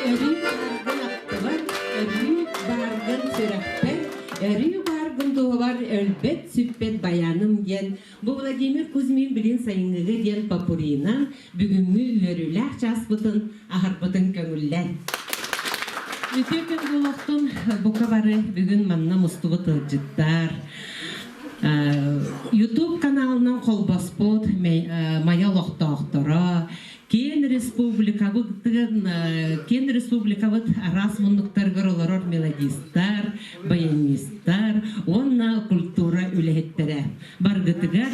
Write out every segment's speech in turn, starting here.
Өрүү бааргын аттыбар, өрүү бааргын сүрэхпэр, өрүү бааргын туһугар өлбөт-сүппэт баяным диэн бу Владимир Кузьмин билин сайыҥҥыга диэн попуринан бүгүҥҥү үөрүүлээх чааспытын аһарбытын көҥүллэн. Үтүө күн буолуохтун бука бары бүгүн манна мустубут ыалдьыттар. YouTube каналынан холбоспут Майа олохтоохторо, киэн республикабытын киэн республикабыт араас муннуктарыгар олорор мелодистар, баянистар уонна культура үлэһиттэрэ. Баргытыгар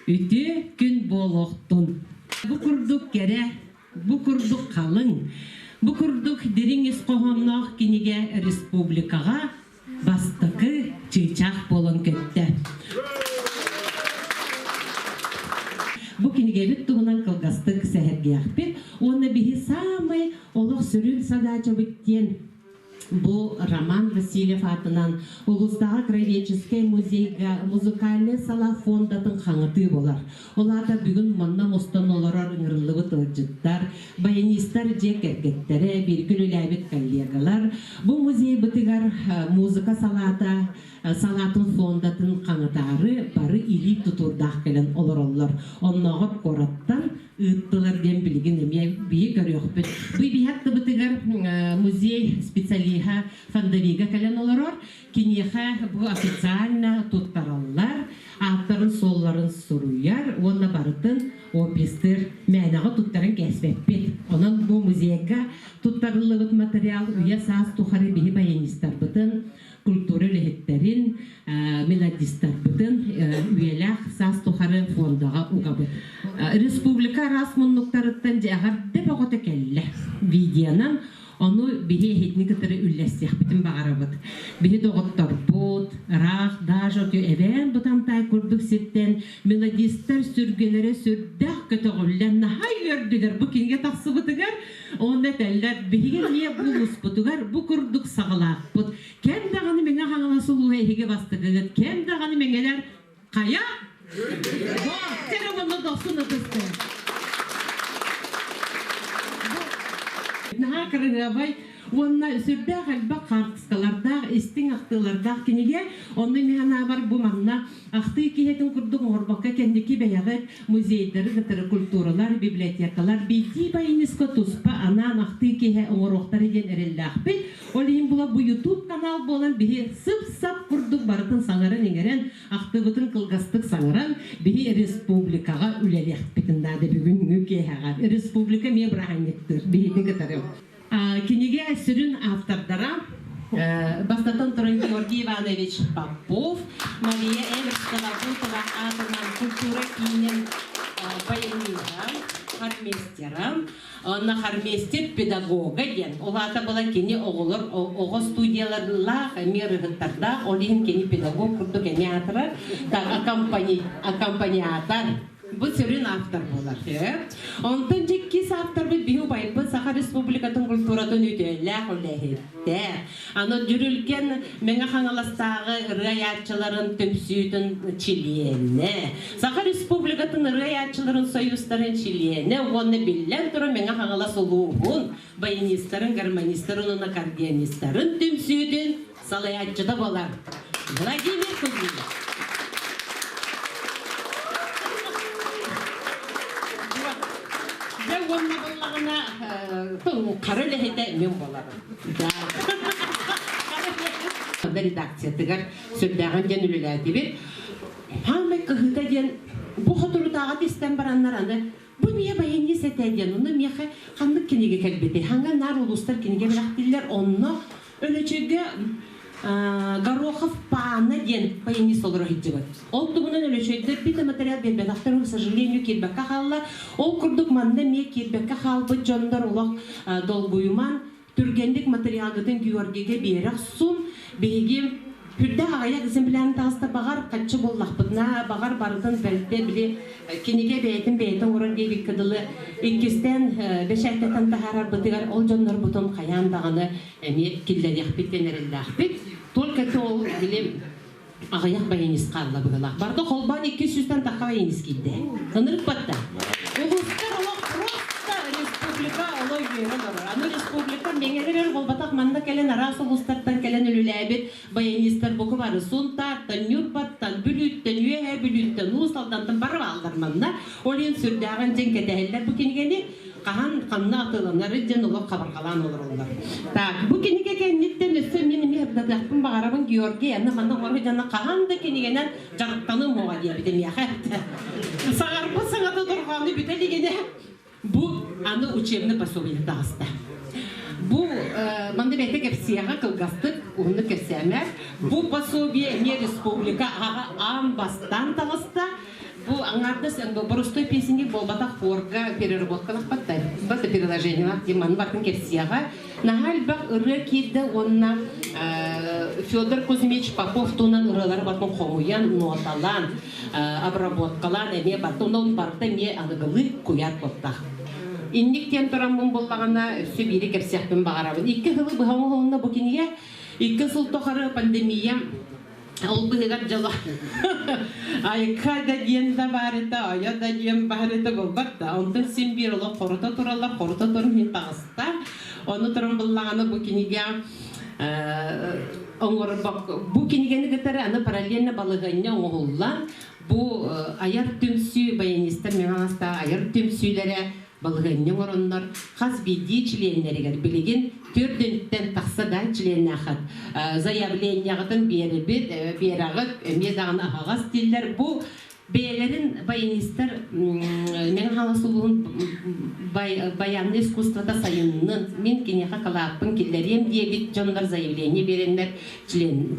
үтүө күн буолуохтун! Бу курдук кэрэ, бу курдук халыҥ, бу курдук дириҥ ис хоһоонноох кинигэ республикаҕа бастакы чыычаах буолан көттө. Бу кинигэбит туһунан кылгастык сэһэргиэхпит уонна биһи саамай олох сүрүн садаачабыт диэн бу Роман Васильев аатынан улуустааҕы краеведческай музейга музыкальнай сала фондатын хаҥатыы буолар. Ол аата бүгүн манна мустан олорор ыҥырыллыбыт ыалдьыттар, баянистар дьиэ кэргэттэрэ, бииргэ үлэлээбит коллегалар бу музейбытыгар музыка салаата салаатын фондатын хаҥатаары бары илии тутуурдаах кэлэн олороллор. Оннооҕор куораттан ыыттылар диэн билигин эмиэ биһи көрүөхпүт. Бу биһи аттыбытыгар музей специалиһа Фандавига кэлэн олорор. Киниэхэ бу официально туттараллар, ааттарын-суолларын суруйар уонна барытын опистыр мээнэҕэ туттаран кээспэппит. Онон бу музейга туттарыллыбыт материал үйэ-саас тухары биһи баянистарбытын, культура үлэһиттэрин, мелодистарбытын үйэлээх саас тухары фондаҕа угабыт. Республика араас муннуктарыттан дьэ эҕэрдэ бөҕөтө кэллэ. Видеонан Ону биһи эһитини кытары үллэстиэхпитин баҕарабыт. Биһи доҕотторбут, ыраах даже эбээн Бытантай курдук сиртэн мелодистар сүргэлэрэ сүрдээх көтөҕүллэн наһаа үөрдүлэр бу кинигэ тахсыбытыгар. Уонна этэллэр, биһиги эмиэ бу улууспутугар бу курдук саҕалаахпыт. Кэм даҕаны Мэҥэ Хаҥалас улууһа эһиги бастакыгыт, кэм даҕаны мэҥэлэр хайа? Бо, сэр уонна дохсун ытыстын. Наһаа кырыһыабай уонна сүрдээх элбэх хаартыскалардаах, истиҥ ахтыылардаах кинигэ. Онно мин санаабар бу манна ахтыы киһитин курдук оҥорбокко кэнники бэйэҕит музейдары кытары культуралар, библиотекалар биирдии баяниска туспа анаан ахтыы киһи оҥоруохтара диэн эрэллээхпит. Ол иһин була бу YouTube канал буолан биһи сып-сап курдук барытын саҥаран-иҥэрэн Ахтыбытын кылгастык саҥаран, биһи республикаҕа үлэлиэхпитин наада бүгүҥҥү киэһэҕэ. Республика эмиэ бырааһынньыктыыр биһигини кытары. Кинигэ сүрүн автордара бастатан туран Георгий Иванович Попов, Мария Эверстова-Бутова аатынан культура киинин баяниһа, хормейстера, Онно хормейстер педагога диэн. Ол аата была кини оҕолор оҕо студияларылаах, эмиэ ырыһыттардаах, ол иһин кини педагог курдук эмиэ аатырар. Так, аккомпаниатор. Бу сүрүн автор буолар. Онтон дьиккис авторбыт биһи убайбыт Саха Республикатын культуратын үтүөлээх үлэһиттэ. Аны Дьүрүлгэн Мэҥэ Хаҥаластааҕы ырыа айааччыларын түмсүүтүн чилиэнэ, Саха Республикатын ырыа айааччыларын союзтарын чилиэнэ уонна биллэн турар Мэҥэ Хаҥалас улууһун баянистарын, гармонистарын уонна аккордеонистарын түмсүүтүн салайааччыта буолар Владимир Кузьмин. Уонна буоллаҕына хара үлэһитэ мин буоларым. Редакциятыгар сүрдээҕин диэн үлэлээтибит. Хаамай кыһыыта диэн бу соторутааҕы истэн бараннар аны бу миэ баянист этэ диэн онно миэхэ ханнык кинигэ кэлбитий? Хаҥа наар улуустар кинигэ бэлэхтииллэр онно Өлөчөйгө Горохов Паана диэн баянист олоро сылдьыбыт. Ол туһунан Өлөчөйдөр биир да материал биэрбэтэхтэр, к сожалению, киирбэккэ хаалла. Ол курдук манна эмиэ киирбэккэ хаалбыт дьоннор олох долгуйуман, түргэнник материалгытын Георгийга биэрэ охсун. Биһиги Үрдээх аҕыйах экземплярын таҕыста баҕар хаччы буллахпытына, баҕар барытын бэлтэ били кинигэ бэйэтин бэйэтэ оҥорор диэбиккэ дылы иккистээн бэчээттэтэн таһаарарбытыгар ол дьоннорбутун хайаан даҕаны эмиэ киллэриэхпит диэн эрэллээхпит. Только это ол били аҕыйах баянист хаалла быһыылаах. Барыта холбоон 200-тэн тахха баянист киирдэ. Ынырык батта. Улуустар олох просто республика олой үөрэн олорор. Аны республика мэҥэлэр өр буолбатах манна кэлэн араас улуустартан кэлэн үлэлээбит баянистар бука бары Сунтаартан, Ньурбаттан, Бүлүүттэн, Үөһээ Бүлүүттэн, Уус Алдантан бары бааллар манна. Ол иһин сүрдээҕин дьин кэтэһэллэр бу кинигэни. Хаһан ханна атыыланары диэн олох хабарҕалаан олороллор. Так, бу кинигэ кэнниттэн өссө мин эмиэ ырдатыахпын баҕарабын Георгий анна манна оҥору дьоно хаһан да кинигэнэн дьарыктаныам уоҕа диэбитэ миэхэ. Саҥарбыт саҥата дорҕоону бүтэ илигинэ бу аны учебный пособие таҕыста. Бу манна бэйэтэ кэпсиэҕэ кылгастык, уһуннук кэпсээмэ. Бу пособие эмиэ республика аҕа аан бастаан таҕыста. Бу аҥаардас боростуой песенник буолбатах хорга переработкалахпат да приложениелаах диэн маны бартын кэпсиэҕэ. Наһаа элбэх ырыа киирдэ уонна Федор Кузьмич Попов туһунан ырыалары бартын хомуйан, ноталаан, обработкалаан эмиэ барта онон барыта эмиэ аныгылыы куйаар куоттаах. Инник диэн тураммын буллаҕына өссө биири кэпсиэхпин баҕарабын. Икки сылы быһа оҥоһулунна бу кинигэ. 2 сыл тухары пандемия ол быһыгар дьоло айка да диэн да баарыта, айа да диэн баарыта буолбат да. Онтон син биир олох хорута тураллар, хорута туран мин таҕыста. Ону туран буллаҕына бу кинигэ оҥорбок бу кинигэни кытары аны параллельно балаһыанньа оҥоһуллан бу айар түмсүү баянистар Мэҥэ айар түмсүүлэрэ балаһыанньа оҥороннор хас биирдии чилиэннэригэр билигин төрдүнтэн тахса да чилиэннээххит заявлениеҕытын биэрбит биэрэҕит эмиэ даҕаны аһаҕас дииллэр бу бэйэлэрин баянистар Мэҥэ Хаҥалас улууһун баянный искусствота сайыннын мин киниэхэ кылааппын киллэриэм диэбит дьоннор заявление биэрэннэр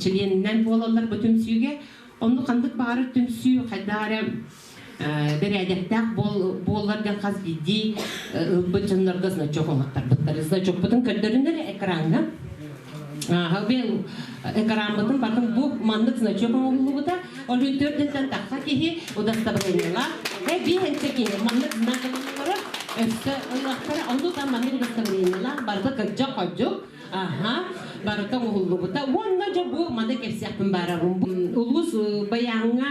чилиэнинэн буолаллар бу түмсүүгэ онну ханнык баҕарар түмсүү хайдах эрэ бэрээдэктээх буоллар диэн хас биирдии ылбыт дьоннорго значок оҥоттарбыттар. Значокпутун көрдөрүнэр экраҥҥа. Экраммытын батын бу маннык значок оҥоһуллубута. Ол иһин төрдүттэн тахса киһи удостоверениелаах. Биэһэнчэ киһи маннык знак ылыллара өссө ылыахтара. Ону да маннык удостоверениелаах барыта кырдьык-хордьук. Аха, барыта оҥоһуллубута. Уонна дьэ бу маны кэпсиэхпин баарабын. Улуус баяҥҥа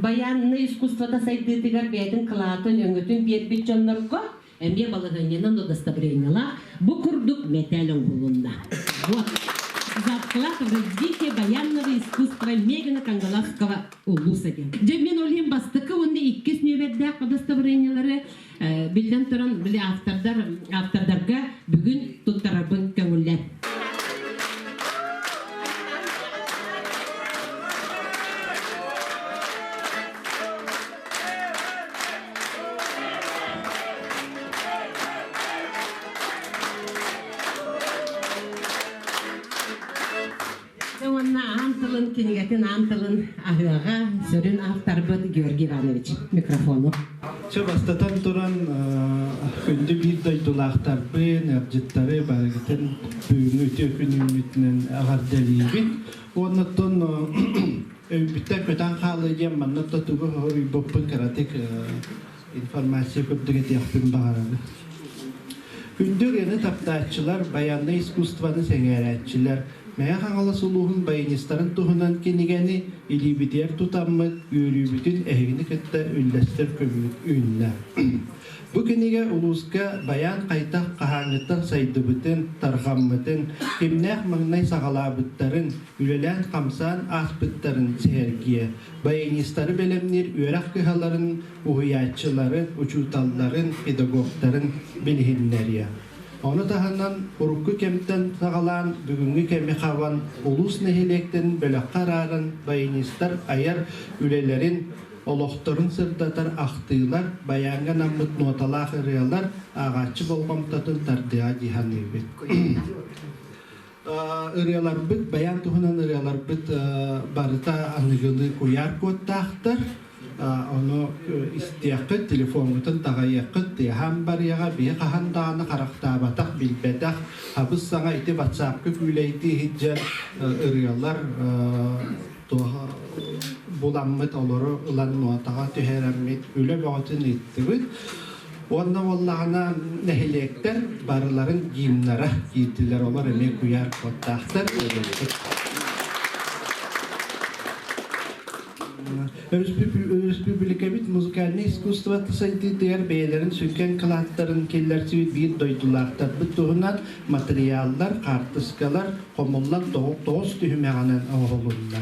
баянный искусствота сайдыытыгар бэйэтин кылаатын, өҥөтүн биэрбит дьоннорго эмиэ балаһыанньанан удостоверениелаах бу курдук мэтээл оҥоһулунна. Вот. За вклад в развитие баянного искусства Мегина Кангаласского улуса диэн. Дьэ мин ол иһин бастакы уонна иккис нүөмэрдээх удостоверениелары биллэн туран били автордар автордарга бүгүн туттарарбын көҥүллэр. Уонна аан тылын кинигэтин аан тылын аһыаҕа сүрүн авторбыт Георгий Иванович микрофону. Чэ, бастатан туран, күндү биир дойдулаахтарбын, ыалдьыттары барыгытын бүгүҥҥү үтүө күнүммүтүнэн эҕэрдэлиибин. Уонна оттон өйбүттэн көтөн хаалыы диэн манна да тугу хоруйбуппун кыратык информация курдук этиэхпин баҕарабын. Күндү ырыаны таптааччылар, баяннай искусствоны сэҥээрээччилэр. Мэҥэ Хаҥалас улууһун баянистарын туһунан кинигэни илиибитигэр тутаммыт, үөрүүбүтүн эһигини кытта үллэстэр күммүт үүннэ. Бу кинигэ улууска байаан хайдах хаһааҥҥыттан сайдыбытын, тарҕаммытын, кимнээх маҥнай саҕалаабыттарын, үлэлээн-хамсаан ааспыттарын сэһэргиэ, баянистары бэлэмниир үөрэх кыһаларын уһуйааччыларын, учууталларын, педагогтарын билиһиннэриэ. Ону таһынан урукку кэмтэн саҕалаан бүгүҥҥү кэми хабан улуус нэһилиэктэрин бөлөххө арааран баянистар айар үлэлэрин, олохторун сырдатар ахтыылар, байааҥҥа анаммыт нуоталаах ырыалар ааҕааччы болҕомтотун тардыаҕа дии саныыбыт. Ырыаларбыт, баян туһунан ырыаларбыт барыта аныгылыы куйаар куоттаахтар. Ону истиэххит, телефоҥҥутун таҕайыаххыт, тыаһаан барыаҕа, биһи хаһан даҕаны харахтаабатах, билбэтэх, хабыс саҥа ити ватсапка күүлэйдии иһирдьэр ырыалар буламмыт олору ылан нуотаҕа түһэрэммит үлэ бөҕөтүн ыыттыбыт. Уонна буоллаҕына нэһилиэктэр барыларын гимнара киирдилэр, олор эмиэ куйаар кодтаахтар. Өрөспүүбүлүкэбит музыкальнай искусствота сайдыытыгар бэйэлэрин сүҥкэн кылааттарын киллэрсибит биир дойдулаахтарбыт туһунан матырыйааллар, хаартыскалар хомуллан тоҕус түһүмэҕинэн оҥоһулунна.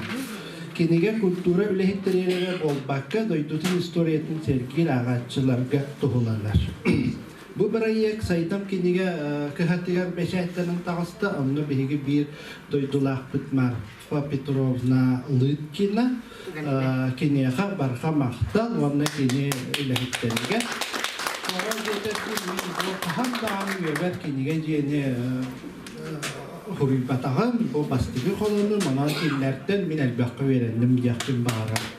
Кинигэ культура үлэһиттэрэ эрэ буолбакка, дойдутун историятын сэргиир ааҕааччыларга туһуланар. Бу бырайыак Сайдам кинигэ кыһатыгар бэчээттэнэн таҕыста, онно биһиги биир дойдулаахпыт Марфа Петровна Лыткина киниэхэ барҕа махтал уонна кини үлэһиттэригэр. Тоҕо диэтэр хаһан даҕаны үөбэр кинигэ диэни Суруйбатаҕым, бу бастакы холонум, онон кинилэртэн мин элбэххэ үөрэнним диэхпин баҕарабын.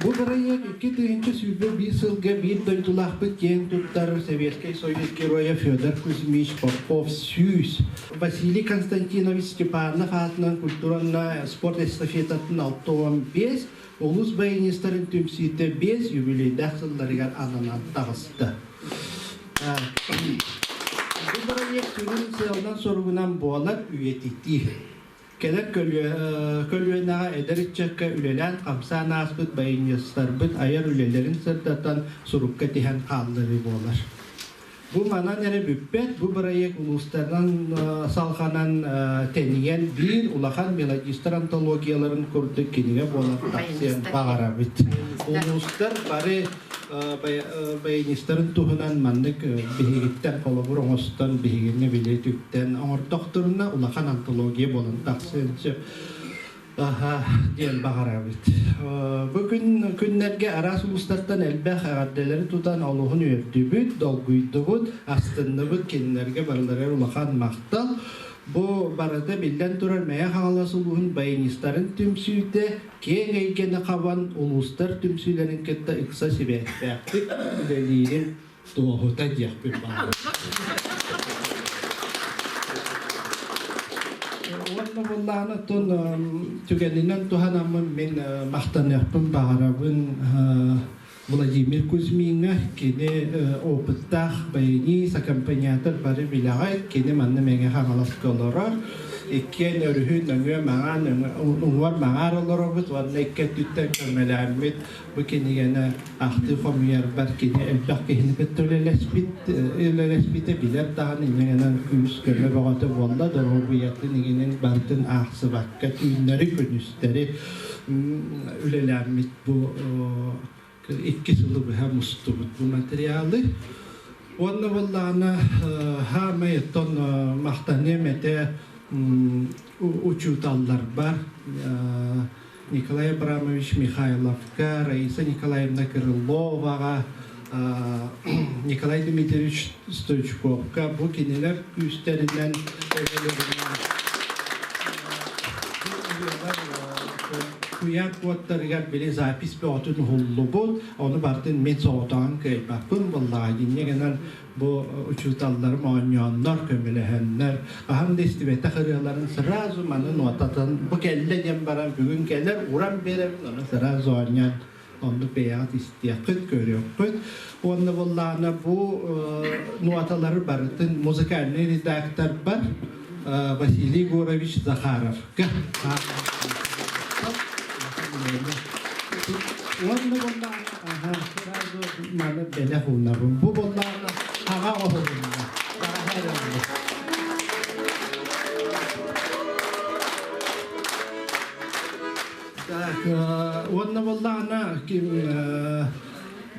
Бу бырайыак 2021 сылга биир дойдулаахпыт киэн туттар Советскай Союз Геройа Федор Кузьмич Попов 100, Василий Константинович Степанов аатынан культуранна спорт эстафетатын 65, улуус баянистарын түмсүүтэ 5 юбилейдаах сылларыгар ананан таҕыста. Бу бырайыак сүрүн сыалынан-соругунан буолар үйэтитии. Кэлэр көлүөнэҕэ эдэр ыччакка үлэлээн-хамсаан ааспыт баянистарбыт айар үлэлэрин сырдатан сурукка тиһэн хаалларыы буолар. Бу манан эрэ бүппэт, бу бырайыак улуустарынан салҕанан тэнийэн биир улахан мелодистар антологияларын курдук кинигэ буолан тахсыан баҕарабыт. Улуустар бары баянистарын туһунан маннык биһигиттэн холобур оҥостон биһигини били түктэн оҥордохторуна улахан антология буолан тахсыан сөп диэн баҕарабыт. Бу күн күннэргэ араас улуустартан элбэх эҕэрдэлэри тутан олуһун үөрдүбүт, долгуйдубут, астынныбыт, кинилэргэ барыларыгар улахан махтал. Бу барыта биллэн турар Мэҥэ Хаҥалас улууһун баянистарын түмсүүтэ киэҥ эйгэни хабан улуустар түмсүүлэрин кытта ыкса сибээстээхтик үлэлиирин туоһута диэхпин баҕарабын. Уонна буоллаҕына оттон түгэнинэн туһанаммын мин махтаныахпын баҕарабын Владимир Кузьмиҥҥа, кини опыттаах баянист, аккомпаниатор бары билэҕит, кини манна Мэҥэ Хаҥаласка олорор. Иккиэн өрүһү нөҥүө маҥаан уҥуор маҥаар олоробут уонна икки өттүттэн көмөлөөммүт бу кинигэни ахтыы хомуйарбар кини элбэх киһини кытта үлэлэспит үлэлэспитэ билэр даҕаны инньэ күүс көмө бөҕөтө буолла доруобуйатын иҥинин барытын аахсыбакка түүннэри күнүстэри үлэлээммит бу икки сылы быһа мустубут бу материалы уонна буоллаҕына хаамай оттон махтаныам этэ учууталларбар Николай Абрамович Михайловка, Раиса Николаевна Крыловаҕа, Николай Дмитриевич Стручковка бу кинилэр күүстэринэн куйаар куоттарыгар били запись бөҕөтүн уһуллубут, ону барытын мин соҕотоҕун кыайбаппын буоллаҕа. Инньэ гынан бу учууталларым оонньооннор, көмөлөһөннөр, хаһан да истибэтэх ырыаларын сразу маны нуотатан, бу кэллэ диэн баран бүгүн кэлэр, уран биэрэбин, ону сразу оонньоон оннук бэйэҕит истиэххит, көрүөххүт. Уонна буоллаҕына бу нуоталары барытын музыкальный редактор бар. Василий Егорович Захаровка. Уонна буоллаҕына, аха, сразу маны бэлэх уунабын. Бу буоллаҕына хаҕа оһолунна. Так, уонна буоллаҕына ким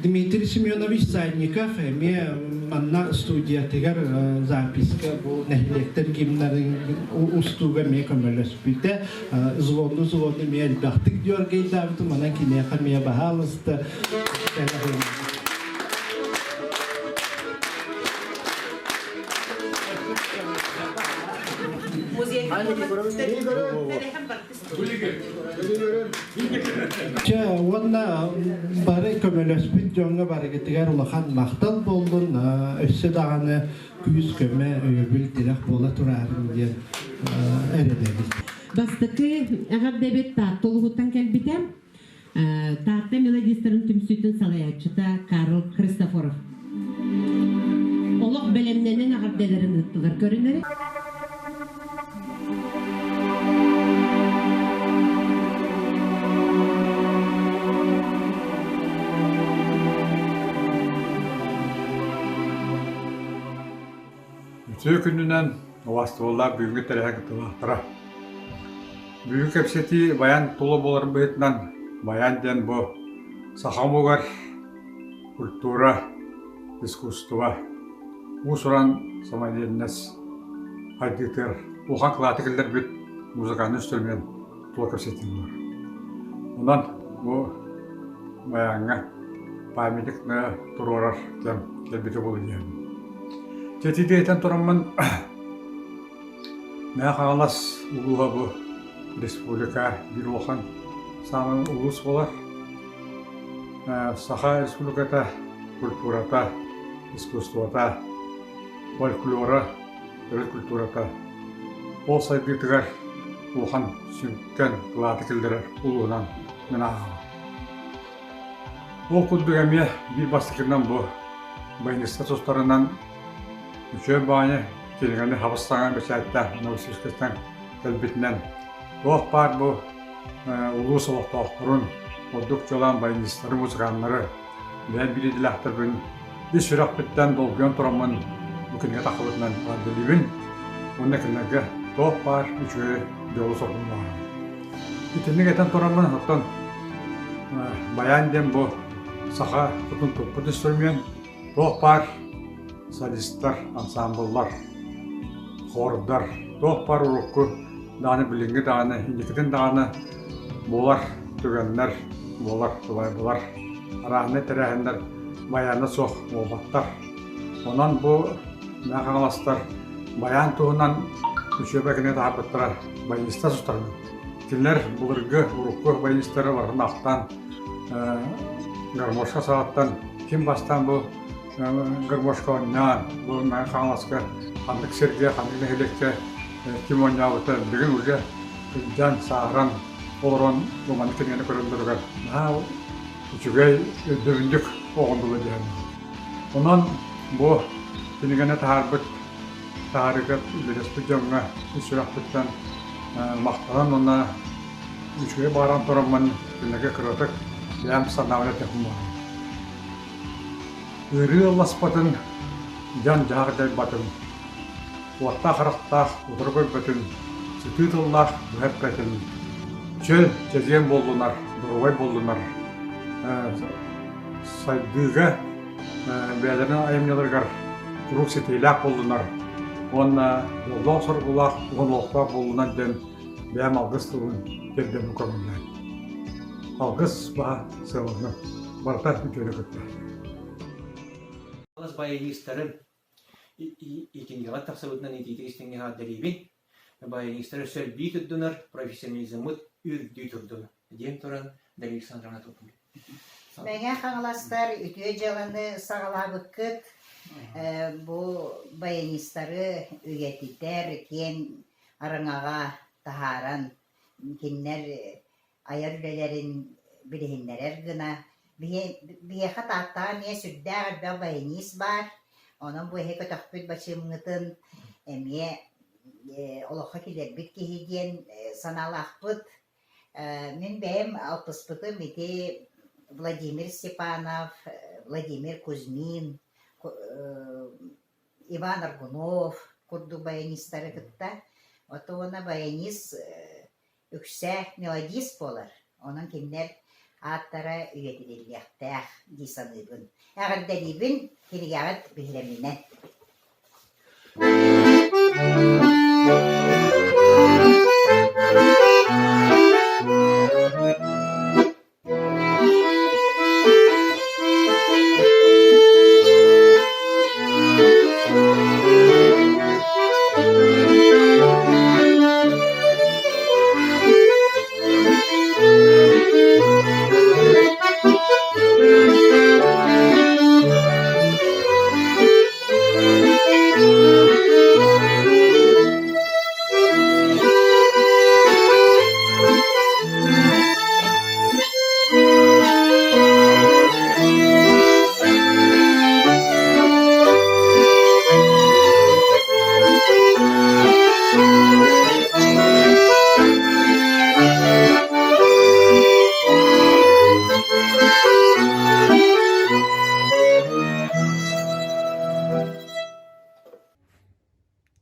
Дмитрий Семенович Санников эмиэ манна студиятыгар записка бу нэһилиэктэр гимнарын устууга эмиэ көмөлөспүтэ. Звонну звонну эмиэ элбэхтик дьүөргэйдээбитим, онон киниэхэ эмиэ баһаалыста. Чэ, уонна бары көмөлөспүт дьоҥҥо барыгытыгар улахан махтал буоллун, өссө даҕаны күүс-көмө, өйөбүл, тирэх буола тураарын диэн эрэнэбит. Бастакы эҕэрдэбит Таатта улууһуттан кэлбитэ. Таатта мелодистарын түмсүүтүн салайааччыта Карл Христофоров. Олох бэлэмнэнэн эҕэрдэлэрин ыыттылар көрүнэри. Үтүө күнүнэн убаастабыллаах бүгүҥҥү тэрээһин кыттыылаахтара. Бүгүн кэпсэтии баян тула буолар быһыытынан баян диэн бу саха омугар культура, искусство, уус-уран самодеятельность хайдыытыгар улахан кылааты киллэрбит музыкальный инструмент тула кэпсэтии буолар. Онон бу баяҥҥа памятник туруорар кэм кэлбитэ буолуо диэбин. Чэтитиэтэн тураммын Мэҥэ Хаҥалас улууһа бу республика биир улахан саамай улуус буолар. Саха Республиката культурата, искусствота, фольклора, төрүт культурата ол сайдыытыгар улахан сүҥкэн кылааты киллэрэр улууһунан мин ааҕабын. Ол курдук эмиэ биир бастакынан бу баянистар тустарынан Үчүгэй баҕайы кинигэни хабыс-саҥа бэчээттээх Новосибирскайтан кэлбитинэн туох баар бу улуус олохтоохторун, ордук чуолаан баянистары, музыканнары бэйэм биир идэлээхтэрбин ис сүрэхпиттэн долгуйан тураммын бу кинигэ таххыбытынан эҕэрдэлиибин уонна кинилэргэ туох баар үчүгэй дьолу-соргуну баҕарабын. Итинник этэн тураммын оттон баян диэн бу саха кутун туппут инструмент Туох баар солистар, ансаамбыллар, хордар, туох баар урукку даҕаны билиҥҥи даҕаны, инникитин даҕаны буолар түгэннэр, буолар булар арааһынай тэрээһиннэр байаана суох буолбаттар. Онон бу Мэҥэ Хаҥаластар байаан туһунан үчүгэйбэ кинигэ таһаарбыттара баянистар тустарынан. Кинилэр былыргы урукку баянистары барытын ахтан гармошка саҕаттан ким бастаан бу гармошка оонньоон, бу Мэҥэ Хаҥаласка ханнык сиргэ, ханнык нэһилиэккэ ким оонньообута билигин уже кырдьан, сааһыран олорон бу маннык кинигэни көрөллөрүгэр наһаа үчүгэй өйдөбүнньүк оҕондула диэн. Онон бу кинигэни таһаарбыт таһаарыыга үлэлэспит дьоҥҥо ис сүрэхпиттэн махтанан уонна үчүгэй баҕаран тураммын кинилэргэ кыратык бэйэм санаабын этиэхпин баҕарабын. Ыарыы ылласпатын, дьан-дьаһах дьайбатын, уоттаах харахтаах утары көрбөтүн, сытыы тыллаах быһа эппэтин, чөл, чэгиэн буоллунар, доруобай буоллунар, сайдыыга бэйэлэрин айымньыларыгар куруук ситиилээх буоллунар уонна дьоллоох-соргулаах уһун олохтоох буоллунар диэн бэйэм алгыс тылын тиэрдэммин көҥүллээн. Алгыс баһа сыаланна. Барыта үтүөнү кытта. Хаҥалас баянистарын итинниҕэ тахсыбытынан итиитик истиҥҥэ эҕэрдэлиибин. Баянистар өссө элбии турдунар, профессионализммыт үрдүү турдун диэн туран Дария Александровна туппут. Мэҥэ Хаҥаластар үтүө дьыаланы саҕалаабыккыт. Бу баянистары үйэтитэр киэҥ араҥаҕа таһааран кинилэр айар үлэлэрин билиһиннэрэр гына биһиэхэ Тааттаҕа эмиэ сүрдээх элбэх баянист баар. Онон бу эһи көтөхпүт бачыымҥытын эмиэ олоххо киллэрбит киһи диэн санаалаахпыт. Мин бэйэм алтыспытым ити Владимир Степанов, Владимир Кузьмин, Иван Аргунов курдук баянистары кытта. Ото уонна баянист үксэ мелодист буолар. Онон кинилэр ааттара үйэтитиллиэхтээх дии саныыбын. Эҕэрдэлиибин кинигэҕит биһирэминэн.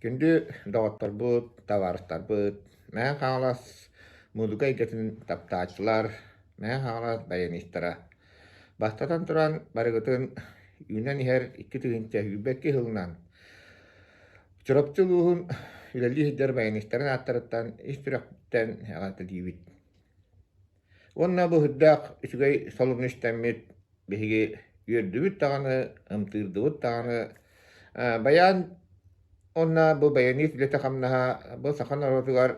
Күндү доҕотторбут, табаарыстарбыт, Мэҥэ Хаҥалас музыка эйгэтин таптааччылар, Мэҥэ Хаҥалас баянистара! Бастатан туран, барыгытын үүнэн иһэр 2022 сылынан Чурапчы улууһун үлэлии сылдьар баянистарын ааттарыттан ис сүрэхпиттэн эҕэрдэлиибит. Уонна бу сүрдээх үчүгэй солуну истэммит биһиги үөрдүбүт даҕаны, ымтыырдыбыт даҕаны. Байаан уонна бу баянист үлэтэ-хамнаһа бу саха норуотугар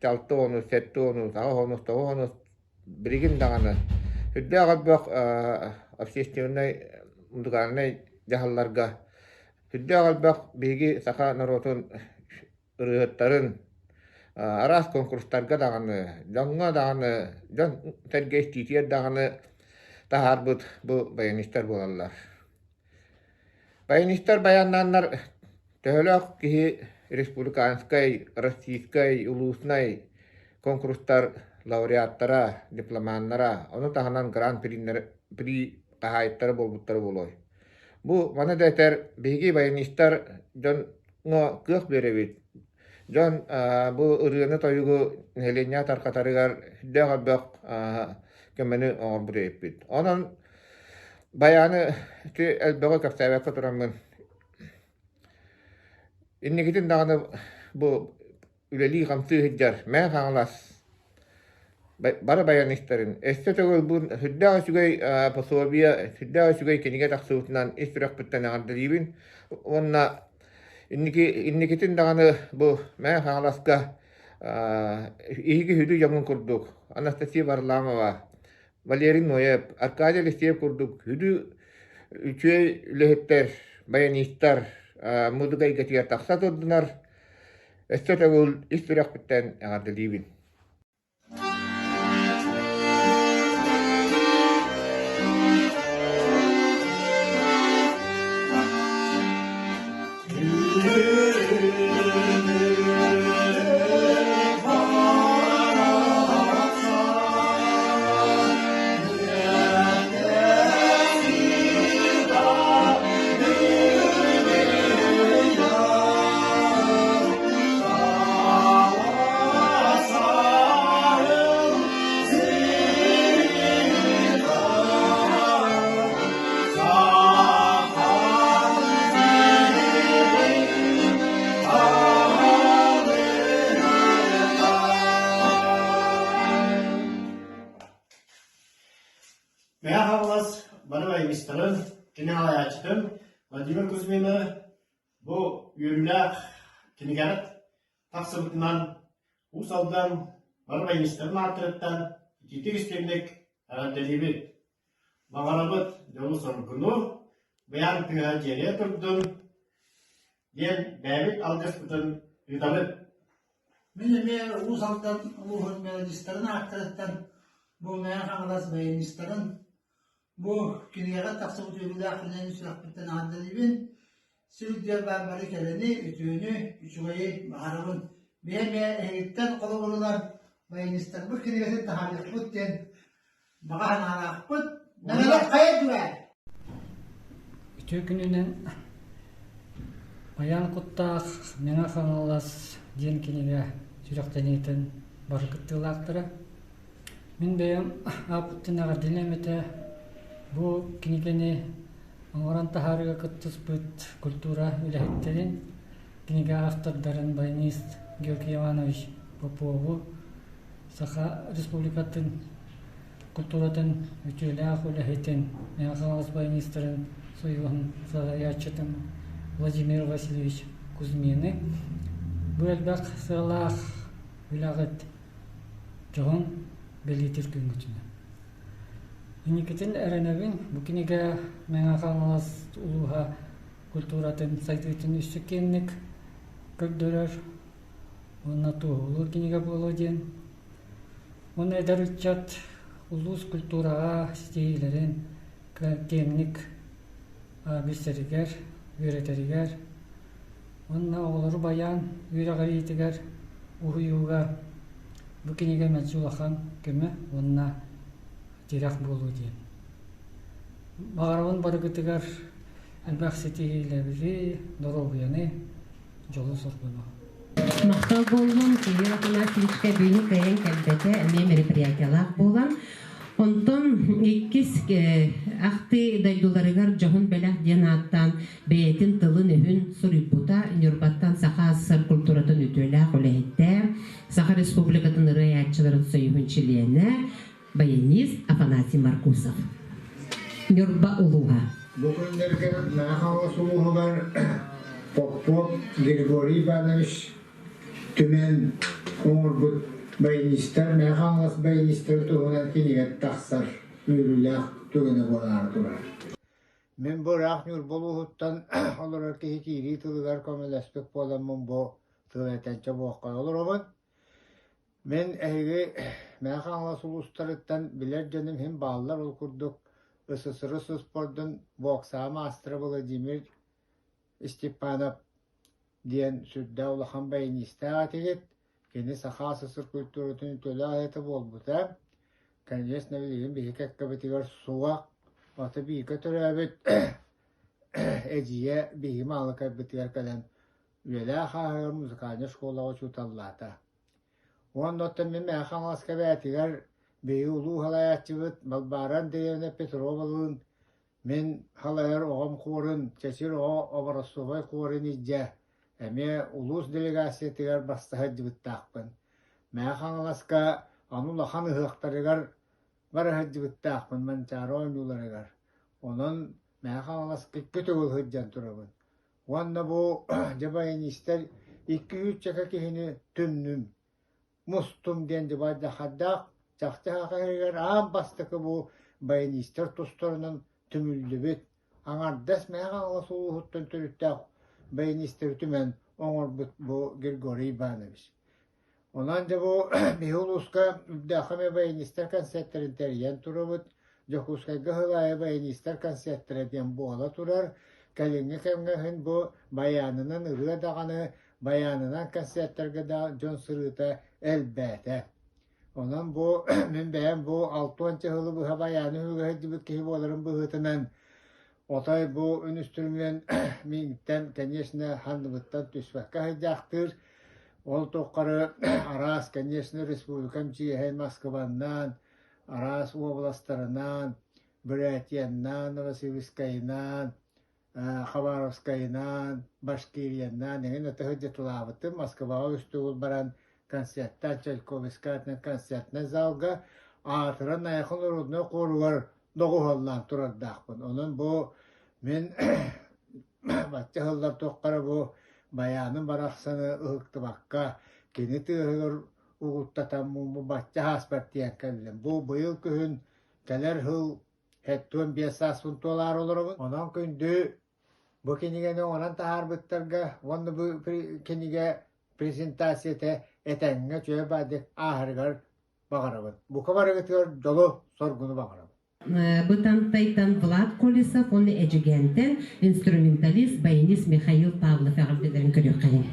алта уонус, сэттэ уонус, аҕыс уонус, тоҕус уонус билигин даҕаны сүрдээх элбэх общественнай музыкальнай дьаһалларга сүрдээх элбэх биһиги саха норуотун ырыаһыттарын араас конкурстарга даҕаны, дьоҥҥо даҕаны, дьон сэргэ истиитигэр даҕаны таһаарбыт бу баянистар буолаллар. Баянистар баяннааннар төһөлөөх киһи республиканскай, российскай, улууснай конкурстар лауреаттара, дипломаннара, ону таһынан гран-при хаһаайыттара буолбуттара буолуой. Бу маны да этэр биһиги баянистар дьон Но кыах биэрэбит. Дьон бу ырыаны-тойугу нэһилиэнньэ тарҕатарыгар сүрдээх элбэх көмөнү оҥорбут эбиппит. Онон байааны ити элбэҕи кэпсээбэккэ тураммын инникитин даҕаны бу үлэлии-хамсыы сылдьар Мэҥэ Хаҥалас бары баянистарын өссө төгүл бу сүрдээх үчүгэй пособие, сүрдээх үчүгэй кинигэ тахсыбытынан ис сүрэхпиттэн эҕэрдэлиибин уонна инники инникитин даҕаны бу Мэҥэ Хаҥаласка иһиги сүдү дьоҥун курдук Анастасия Варламова, Валерий Ноев, Аркадий Алексеев курдук сүдү үчүгэй үлэһиттэр, баянистар музыка эйгэтигэр тахса турдунар. Өссө төгүл ис сүрэхпиттэн эҕэрдэлиибин. Мэҥэ Хаҥалас бары баянистарын, кини салайааччытын Владимир Кузьмины бу үөрүүлээх кинигэҕит тахсыбытынан Уус Алдан бары баянистарын ааттарыттан итиитик-истиҥник эҕэрдэлиибит! Баҕарабыт дьолу-соргуну, быйаҥ тыаһа дьиэлиэ турдун диэн бэйэбит алгыспытын ыытабыт. Мин эмиэ Уус Алдан улууһун мелодистарын ааттарыттан бу Мэҥэ Хаҥалас баянистарын бу кинигэҕэ тахсыбыт үөрүүлээх күнүн сүрэхпиттэн эҕэрдэлиибин. Сир үрдүгэр баар бары кэрэни, үтүөнү, үчүгэйи баҕарабын. Бэйэм эһигиттэн холобурунан баянистарбыт кинигэтин таһаарыахпыт диэн баҕа санаалаахпыт. Мэҥэлэр хайа дүрээ? Үтүө күнүнэн Байаан куттаах Мэҥэ Хаҥалас диэн кинигэ сүрэхтэниитин бары кыттыылаахтара. Мин бэйэм ааппыттан эҕэрдэлиэм этэ. Бу кинигэни оҥорон таһаарыыга кыттыспыт культура үлэһиттэрин, кинигэ автордарын баянист Георгий Иванович Попову, Саха Республикатын культуратын үтүөлээх үлэһитин, Мэҥэ Хаҥалас баянистарын союһун салайааччытын Владимир Васильевич Кузьмины бу элбэх сыалаах үлэҕит дьоһун бэлиэтиир күҥҥүтүнэн. Инникитин эрэнэбин, бу кинигэ Мэҥэ Хаҥалас улууһа культуратын сайдыытын өссө киэҥник көрдөрөр уонна туоһулуур кинигэ буолуо диэн. Уонна эдэр ыччат улуус культураҕа ситиһиилэрин киэҥник билсэригэр, үөрэтэригэр уонна оҕолору байаан үөрэҕириитигэр уһуйууга бу кинигэ мэлдьи улахан көмө уонна тирэх буолуо диэн. Баҕарабын барыгытыгар элбэх ситиһиилэри, доруобуйаны, дьолу-соргуну. Махтал буоллун, Кирилл Афанасьевичка бүгүн кыайан кэлбэтэ, эмиэ мероприятиялаах буолан. Онтон иккис ахтыы дойдуларыгар дьоһун бэлэх диэн ааттаан бэйэтин тылын-өһүн суруйбута Ньурбаттан Саха АССР культуратын үтүөлээх үлэһиттэ, Саха Республикатын ырыа айааччыларын союһун чилиэнэ, баянист Афанасий Маркусов. Ньурба улууһа. Бу күннэргэ Мэҥэ улууһугар Попов Григорий Иванович түмэн оҥорбут баянистар, Мэҥэ Хаҥалас баянистары туһунан кинигэ тахсар үөрүүлээх түгэнэ буолаары турар. Мин бу ыраах Ньурба улууһуттан олорор киһи киирии тылыгар көмөлөспүт буоламмын бу тыл этэнчэ буохха олоробун. Мин эһиги Мэҥэ Хаҥалас улуустарыттан билэр дьонум иһин бааллар ол курдук СССР спордун боксаҕа маастара Владимир Степанов диэн сүрдээх улахан баянистаах этигит. Кини Саха СССР культуратын үтүөлээх аһыта буолбута. Конечно, билигин биһиги кэккэбитигэр суох. Ото бииргэ төрөөбүт эдьиийэ биһиги Маалыкайбытыгар кэлэн Үлэлээх ааһыгар музыкальнай школаҕа учууталлаата. Уонна оттон мин Мэҥэ Хаҥаласка эбээтигэр биһиги улуу салайааччыбыт Балбаара Андреевна Петровалыын мин салайар оҕом хуорун, Чэчир оҕо образцовай хуорун илдьэ эмиэ улуус делегациятыгар бастаһа сылдьыбыттаахпын. Мэҥэ Хаҥаласка аны улахан ыһыахтарыгар бара сылдьыбыттаахпын Манчаары оонньууларыгар. Онон Мэҥэ Хаҥаласка икки төгүл сылдьан турабын. Уонна бу дьэ баянистар икки сүүсчэкэ киһини түмнүм, мустум диэн дьыбайдахардаах чахчы саха аан бастакы бу баянистар тустарынан түмүллүбүт, аҥардас Мэҥэ Хаҥалас улууһуттан төрүттээх баянистары түмэн оҥорбут бу Григорий Иванович. Онон дьэ бу биһи улууска үрдээххэ эмиэ баянистар концертарын тэрийэн турабыт. Дьокуускайга сыл аайы баянистар концертара диэн буола турар. Кэлиҥҥи кэмҥэ иһин бу байаанынан ырыа даҕаны, байаанынан концертарга да дьон сырыыта элбээтэ. Онон бу мин бэйэм бу 60 сылы быһа байааны үһүгэ сылдьыбыт киһи буоларым быһыытынан Отой бу үнүстүрүмүөн миигиттэн, конечно, ханныбыттан түспэккэ сылдьаахтыыр. Ол тухары араас, конечно, республикам чиэһин Москваннан, араас уобаластарынан, Бурятияннаан, Новосибирскайынан, Хабаровскайынан, Башкирияннаан эҥин ата сылдьыталаабытым. Москваҕа үс төгүл баран концертаан Чайковскай аатынан концертнай залга аатыран Найахы народнай хоругар доҕуһуоллаан турардаахпын. Онон бу мин бачча сыллар туххара бу байааным барахсаны ыһыктыбакка кини тыаһыгар угуттатаммын бу бачча ааспар тиийэн кэллим. Бу быйыл күһүн кэлэр сыл 75 сааспын туолаары олоробун. Онон күндү бу кинигэни оҥорон таһаарбыттарга уонна бу кинигэ презентацията этэҥҥэ үчүгэй баайдык ааһарыгар баҕарабын. Бука барыгытыгар дьолу, соргуну баҕарабын. Бытантайтан Влад Колесов уонна Эдьигээнтэн инструменталист, баянист Михаил Павлов эҕэрдэлэрин көрүөххэйиҥ.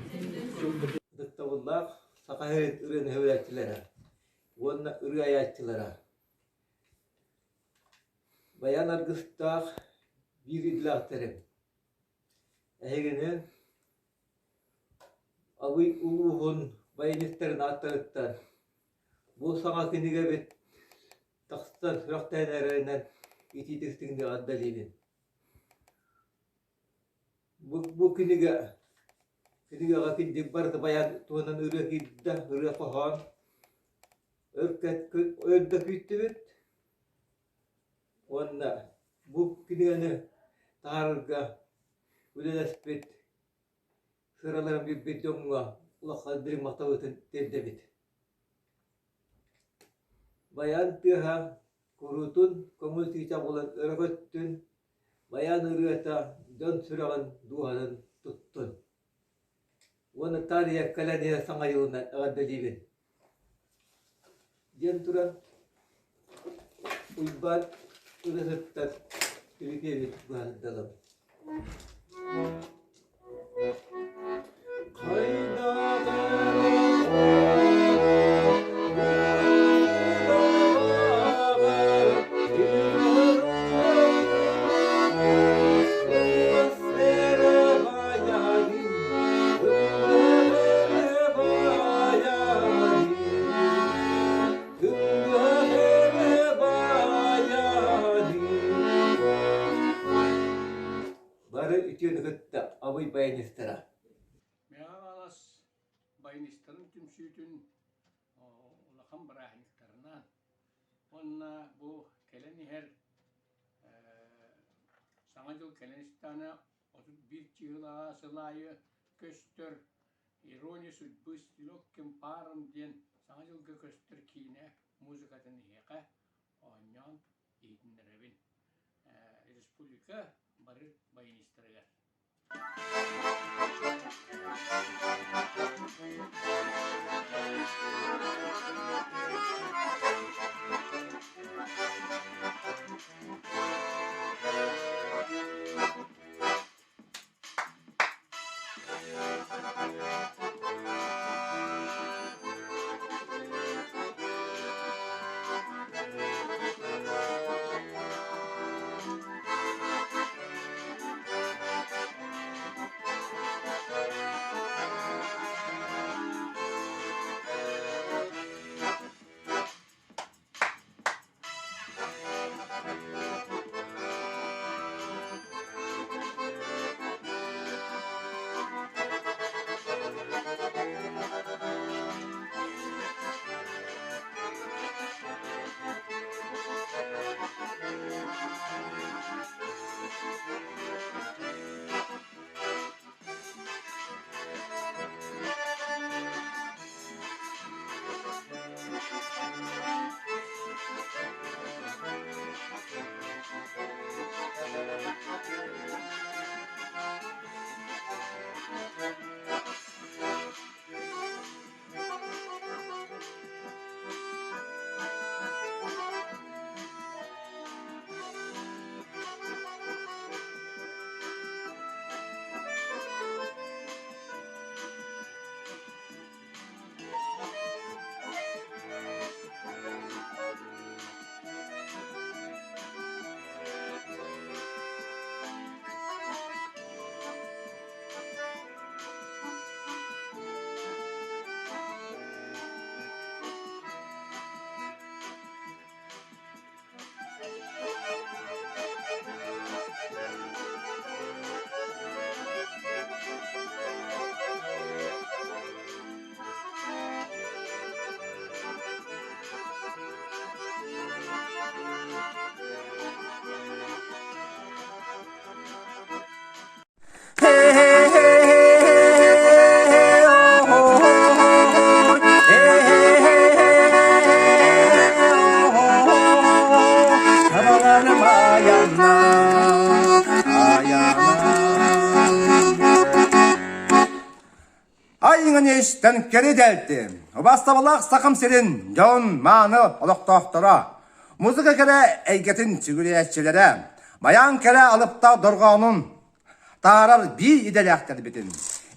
Ытыктабыллаах Саха сирин ырыаны сөбүлээччилэрэ уонна ырыа айааччылара Баян аргыстаах биир идэлээхтэрим Эһигини Абый улууһун баянистарын ааттарыттан бу саҥа кинигэбит тахсан сүрэхтээн эрэринэн итиитик эҕэрдэлиибин. Бу, бу кинигэ кинигэҕэ кырдьык барыта баян туһунан ырыа киирдэ, ырыа-хоһоон. Өр, өр да күүттүбүт уонна бу кинигэни таһаарарга үлэлэспит, сыраларын биэрбит дьоҥҥо улахан дириҥ махталбытын тиэрдэбит. Баян тыаһа куруутун көҥүл чыычаах буолан өрө көттүн, баян ырыата дьон сүрэҕин дууһатын туттун. Уонна таарыйа кэлэн иһэр саҥа дьылынан эҕэрдэлиибин. Диэн туран Уйбаан ырыаһыттар Филиппиэбит быһаарыдалым. Бары үтүөнү кытта Абый баянистара. Мэҥэ Хаҥалас баянистарын түмсүүтүн улахан бырааһынньыктарынан уонна бу кэлэн иһэр Саҥа дьыл кэлэн истэҕинэ 31 чыһылаҕа сыл аайы көстөр «Ирония судьбы с легким паром» диэн Саҥа дьылга көстөр киинэ музыкатын эһиэхэ оонньоон иһитиннэрэбин. Республика бары баянистарыгар. Айыҥын истэн кэри дэлтим. Убастабылаах Сахам сирин дьон мааны олохтоохторо. Музыка кэрэ эйгэтин сүгүрүйээччилэрэ, байаан кэрэ алыптаах дорҕоонун таарар биир идэлээхтэрбитин,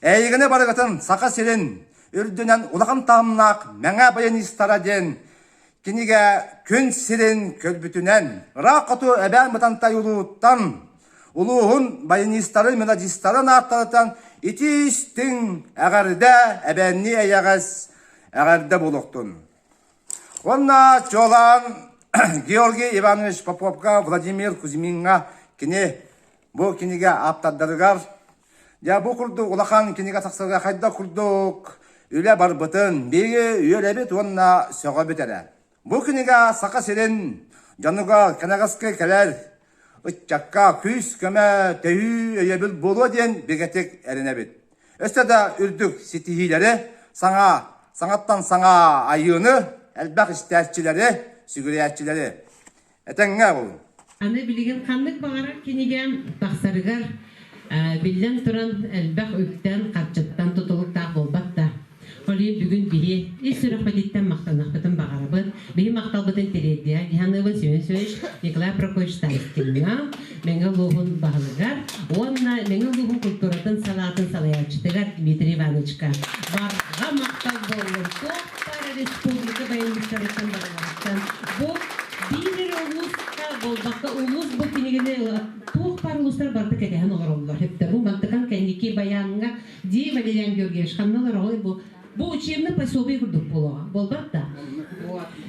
эйигини барыгытын Саха сирин үрдүнэн улахан таһымнаах мэҥэ баянистара диэн кинигэ күн сирин көрбүтүнэн, ыраах хоту Эбээн Бытантай улууттан улууһун баянистарын, мелодистарын ааттарыттан итии-истиҥ эҕэрдэ, эбээннии эйэҕэс эҕэрдэ буолуохтун. Уонна чуолаан Георгий Иванович Поповка, Владимир Кузьмиҥҥа кини бу кинигэ ааптардарыгар дьэ бу курдук улахан кинигэ тахсарга хайдах курдук үлэ барбытын биһиги үөрэбит уонна сөҕөбүт эрэ. Бу кинигэ Саха сирин дьонугар кэнэҕэски кэлэр ыччакка күүс-көмө, төһүү, өйөбүл буолуо диэн бигэтик эрэнэбит. Өссө да үрдүк ситиһиилэри, саҥа, саҥаттан саҥа айыыны, элбэх истээччилэри, сүгүрүйээччилэри этэҥҥэ булун. Аны билигин ханнык баҕарар кинигэ тахсарыгар биллэн туран элбэх үптэн, харчыттан тутулуктаах буолбат да. Ол иһин бүгүн биһи ис сүрэхпититтэн махтаныахпытын баҕарабыт. Биһи махталбытын тириэрдиэ дьаһаныыбын Семен Семенович Николай Прокопьевич Старостиҥҥа, Мэҥэ улууһун баһылыгар уонна Мэҥэ улууһун культуратын салаатын салайааччытыгар Дмитрий Ивановичка барҕа махтал буоллун. Туох баар республика баянистарыттан барыларыттан бу биир эрэ улууска буолбакка улуус бу кинигэни туох баар улуустар барыта кэтэһэн олороллор. Бу мантыкан кэнники баяҥҥа Дии Валериан Георгиевич, ханна олороҕуй бу? Бу учебный пособие курдук буолуоҕа, буолбат да?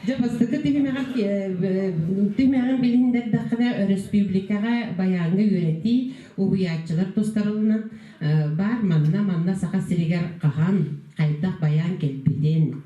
Дьэ, бастакы түһүмэҕэр түһүмэҕин билиһиннэрдэххинэ, өрөспүүбүлүкэҕэ байааҥҥа үөрэтии, уһуйааччылар тустарылынан баар манна, манна Саха сиригэр хаһан, хайдах байаан кэлбитин,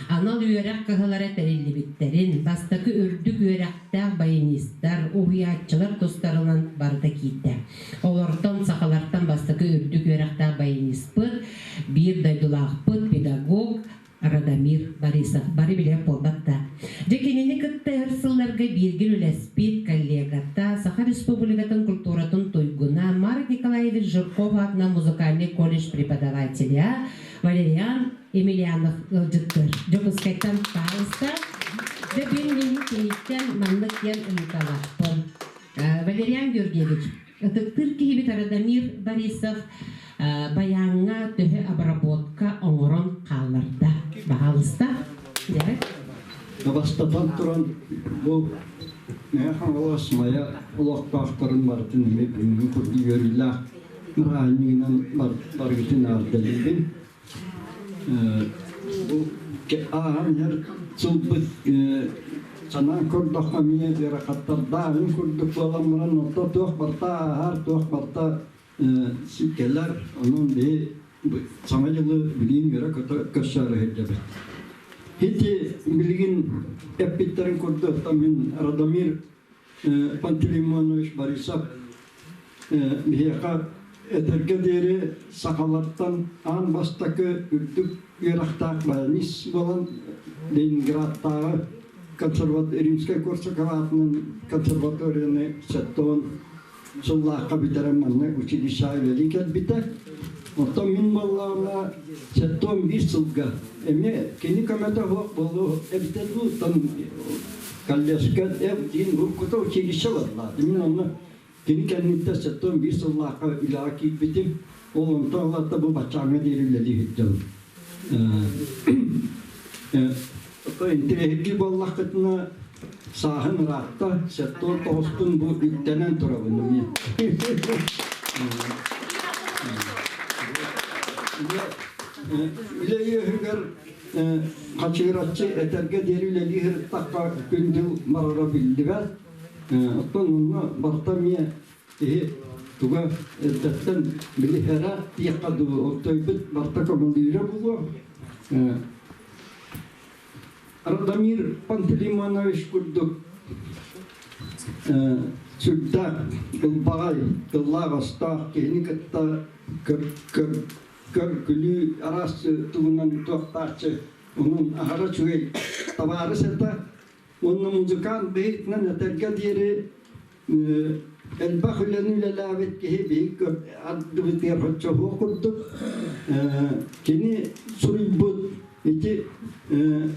Анал үөрэх кыһалара тэриллибиттэрин, бастакы үрдүк үөрэхтээх баянистар, уһуйааччылар тустарынан барыта киирдэ. Олортон сахалартан бастакы үрдүк үөрэхтээх баяниспыт, биир дойдулаахпыт, педагог Радомир Борисов. Бары билэр буолбат да. Дьэ кинини кытта өр сылларга бииргэ үлэлэспит коллегата, Саха Республикатын культуратын туйгуна Марк Николаевич Жирков аатынан музыкальный колледж преподавателя Валериан Емельянов ыалдьыттар. Дьокуускайтан паалыста. Дьэ бин мин киниттэн маннык диэн ыйыталаахпын. Валериан Георгиевич, ытыктыыр киһибит Радомир Борисов байааҥҥа төһө обработка оҥорон хаалларда? Баһаалыста. Бастатан туран, бу Мэҥэ Хаҥалас Майа олохтоохторун барытын эмиэ бүгүҥҥү курдук үөрүүлээх бырааһынньыгынан барыгытын эҕэрдэлиибин. Бу ааһан иһэр сылбыт санаан көрдөххө эмиэ ыарахаттардааҕын курдук буолан баран орто туох барыта ааһар, туох барыта кэлэр. Онон биһи Саҥа дьылы билигин үөрэ-көтө көрсөөрү сылдьабыт. Ити билигин эппиттэрин курдук мин Радомир Пантелеймонович Борисов биһиэхэ этэргэ диэри сахалартан аан бастакы үрдүк үөрэхтээх баянист буолан Ленинградтааҕы Римскай-Корсаков аатынан консерваторияны 70 сыллаахха бүтэрэн манна училищеҕа үлэлии кэлбитэ. Оттон мин буоллаҕына 71 сылга эмиэ кини көмөтө суох буолуо эбитэ дуу, оттон коллежка диин уруккута училище барла. Мин онно кини кэнниттэн 71 сыллаахха үлэҕэ киирбитим. Ол онтон ылата бу баччааҥҥа диэри үлэлии сылдьабын. Интэриэһиргии буоллаххытына, сааһым ыраатта, 79-пун бу үктэнэн турабын эмиэ. Үлэ үөһүгэр хачыгыраччы этэргэ диэри үлэлии сырыттахха күн-дьыл барара биллибэт. Оттон онно барыта эмиэ киһи туга эрдэттэн билиһэрэ диэххэ дуу, оттойбут барыта көҥүллүүрэ буолуо. Радомир Пантелеймонович курдук сүрдээх ылбаҕай, тыллаах-өстөөх киһини кытта көр-күлүү араас тугунан туохтааччы, онон аһара үчүгэй табаарыс этэ. Уонна музыкант быһыытынан этэргэ диэри элбэх үлэни үлэлээбит киһи биһиги ардыбытыгар оччоһуох курдук кини суруйбут ити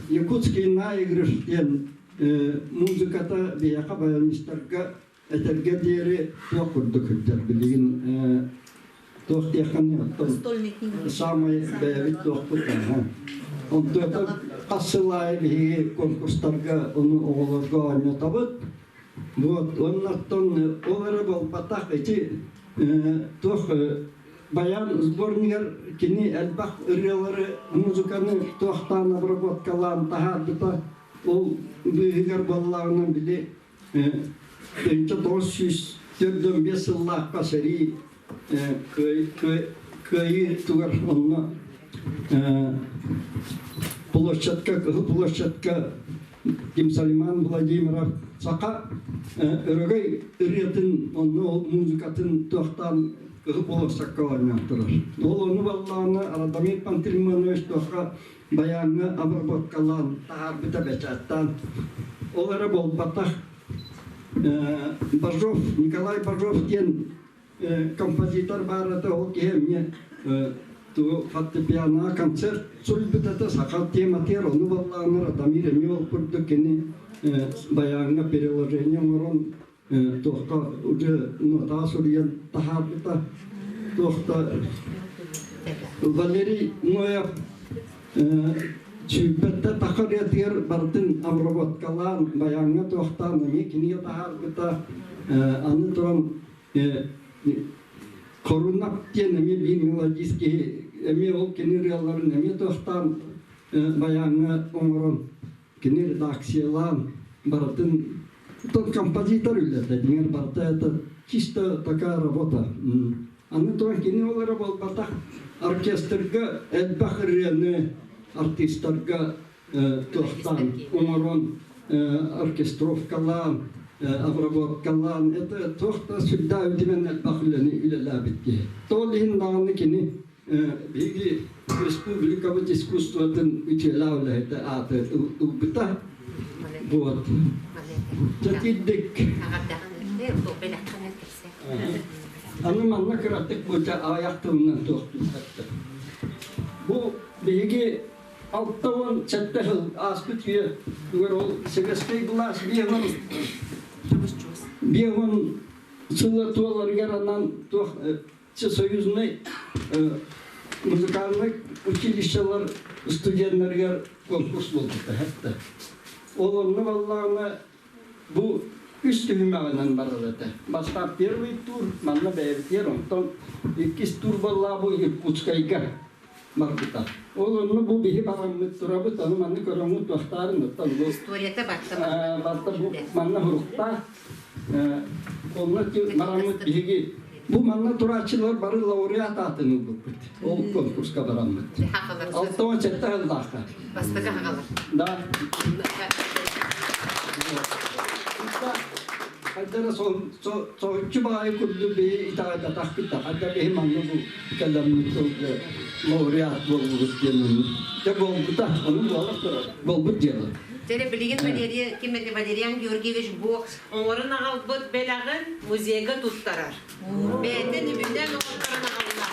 Якутский наигрыш диэн музыката биһиэхэ баянистарга этэргэ диэри туох курдук сылдьар билигин туох диэххиний оттон саамай бэйэбит туохпут онтуота хас сыл аайы биһиги конкурстарга ону оҕолорго оонньотобут вот уонна оттон ол эрэ буолбатах ити туох баян сборнигар кини элбэх ырыалары музыканы туохтаан обработкалаан таһаарбыта ол быыһыгар буоллаҕына били 1945 сыллаахха сэрии кыайыы тугар онно площадка Кыһыл площадка Ким Владимиров саха өрөгөй ырыатын онно ол музыкатын туохтаан Кыһыл площадка оонньоон турар. Ол ону баллаана Радомир Пантелеймонович туохха баяҥҥа обработкалаан таһаарбыта бэчээттаан. Ол эрэ буолбатах Бажов, Николай Бажов диэн композитор баар этэ, ол киһи эмиэ тугу фортепианоҕа концерт суруйбут этэ, саха тематыгар ону баллааннар Адамир эмиэ ол курдук кини баяҥҥа переложение оҥорон туохха уже нотаа суруйан таһаарбыта туохта Валерий Ноев сүүрбэттэ таха ырыатыгар барытын обработкалаан баяҥҥа туохтаан эмиэ кинигэ таһаарбыта аны туран Хорунап диэн эмиэ биир мелодист киһи эмиэ ол кини ырыаларын эмиэ туохтаан баяҥҥа оҥорон кини редакциялаан барытын тот композитор үлэтэ дьиҥэр барыта это чисто такая работа аны туран кини ол эрэ буолбатах оркестрга элбэх ырыаны артистарга туохтаан оҥорон оркестровкалаан обработкалаан это туох да сүрдээх үтүмэн элбэх үлэни үлэлээбит киһи ол иһин даҕаны кини биһиги республикабыт искусствотын үтүөлээх үлэһитэ ааты ылбыта. Вот. Дьэ Аны манна кыратык быта аҕыйах тылынан туохтуурдаттар. Бу биһиги 67 сыл ааспыт үйэ үгэр ол советский былаас биэһон сыла туоларыгар анан туох Всесоюзный музыкальный училищелар студеннарыгар конкурс буолбута хэттэ. Ол онно баллаҕына бу үс түһүмэҕинэн барар этэ. Бастаан первый тур, манна бэйэбитигэр, онтон иккис тур буоллаҕа бу Иркутскайга барбыта. Ол онно бу биһи бараммыт турабыт, ону манна көрөҥҥүт туохтаарын оттон бу Историята барта барта бу манна хуруктаах Онно бараммыт биһиги бу манна турааччылар бары лауреат аатын ылбыппыт. Ол конкурска бараммыт. 67 сыллаахха. Бастакы хагалар. Да. Хайдара соһуччу баайы курдук биһи итэҕэйбэтэхпит да хайда биһи манна бу кэлэммит лауреат буолбут диэн дьэ буолбута ону буола турар буолбут дьыала. Дьэ билигин Валерия ким Валериан Георгиевич бу оҥорон аҕалбыт бэлэҕин музейга туттарар. Бэйэтин үбүнэн оҥотторон аҕалла.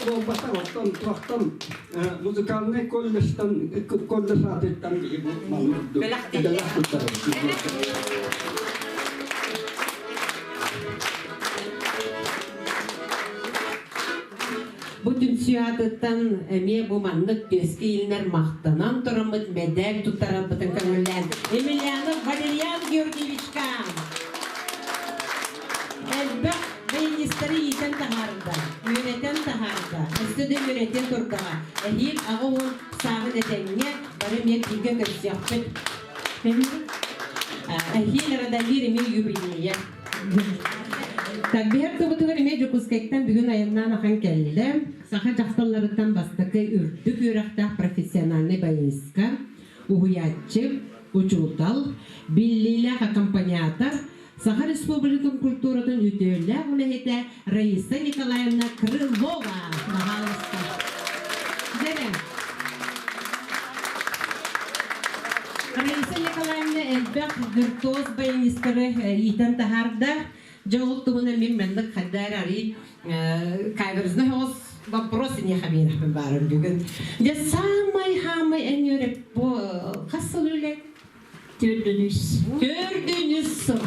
Буолбатах оттон туохтан музыкальнай колледжтан колледж аатыттан бэлэх туттарар. Бу түмсүү аатыттан эмиэ бу маннык түөскэ иилинэр махтанан тураммыт мэдээл туттарарбытын көҥүллээн Емельянов Валериан Георгиевичка элбэх баянистары иитэн таһаарда, үөрэтэн таһаарда, өссө да үөрэтиэн турдаҕа. Эһиил 80 сааһын этэҥҥэ бары эмиэ бииргэ көрсүөхпүт. Эһиил Радомир эмиэ юбилейа. Так, биһэр тубутугар эмиэ Дьокуускайтан бүгүн айаннаан ахан кэллэ. Саха дьахталларыттан бастакы үрдүк үөрэхтээх профессиональнай баянистка, уһуйааччы, учуутал, биллиилээх аккомпаниатор, Саха Республикатын культуратын үтүөлээх үлэһитэ Раиса Николаевна Крылова. Пожалуйста. Дьэрэ. Раиса Николаевна элбэх виртуоз баянистары иитэн таһаарда. Дьэ ол туһунан мин маннык хайда эрэ арый каверзный оҕус. Вопрос инеха биэрэхпин баарым бүгүн. Дьэ саамай-хаамай эн үөрэп бу хас сыл үлэ? Төрдүнүс. Төрдүнүс сыл.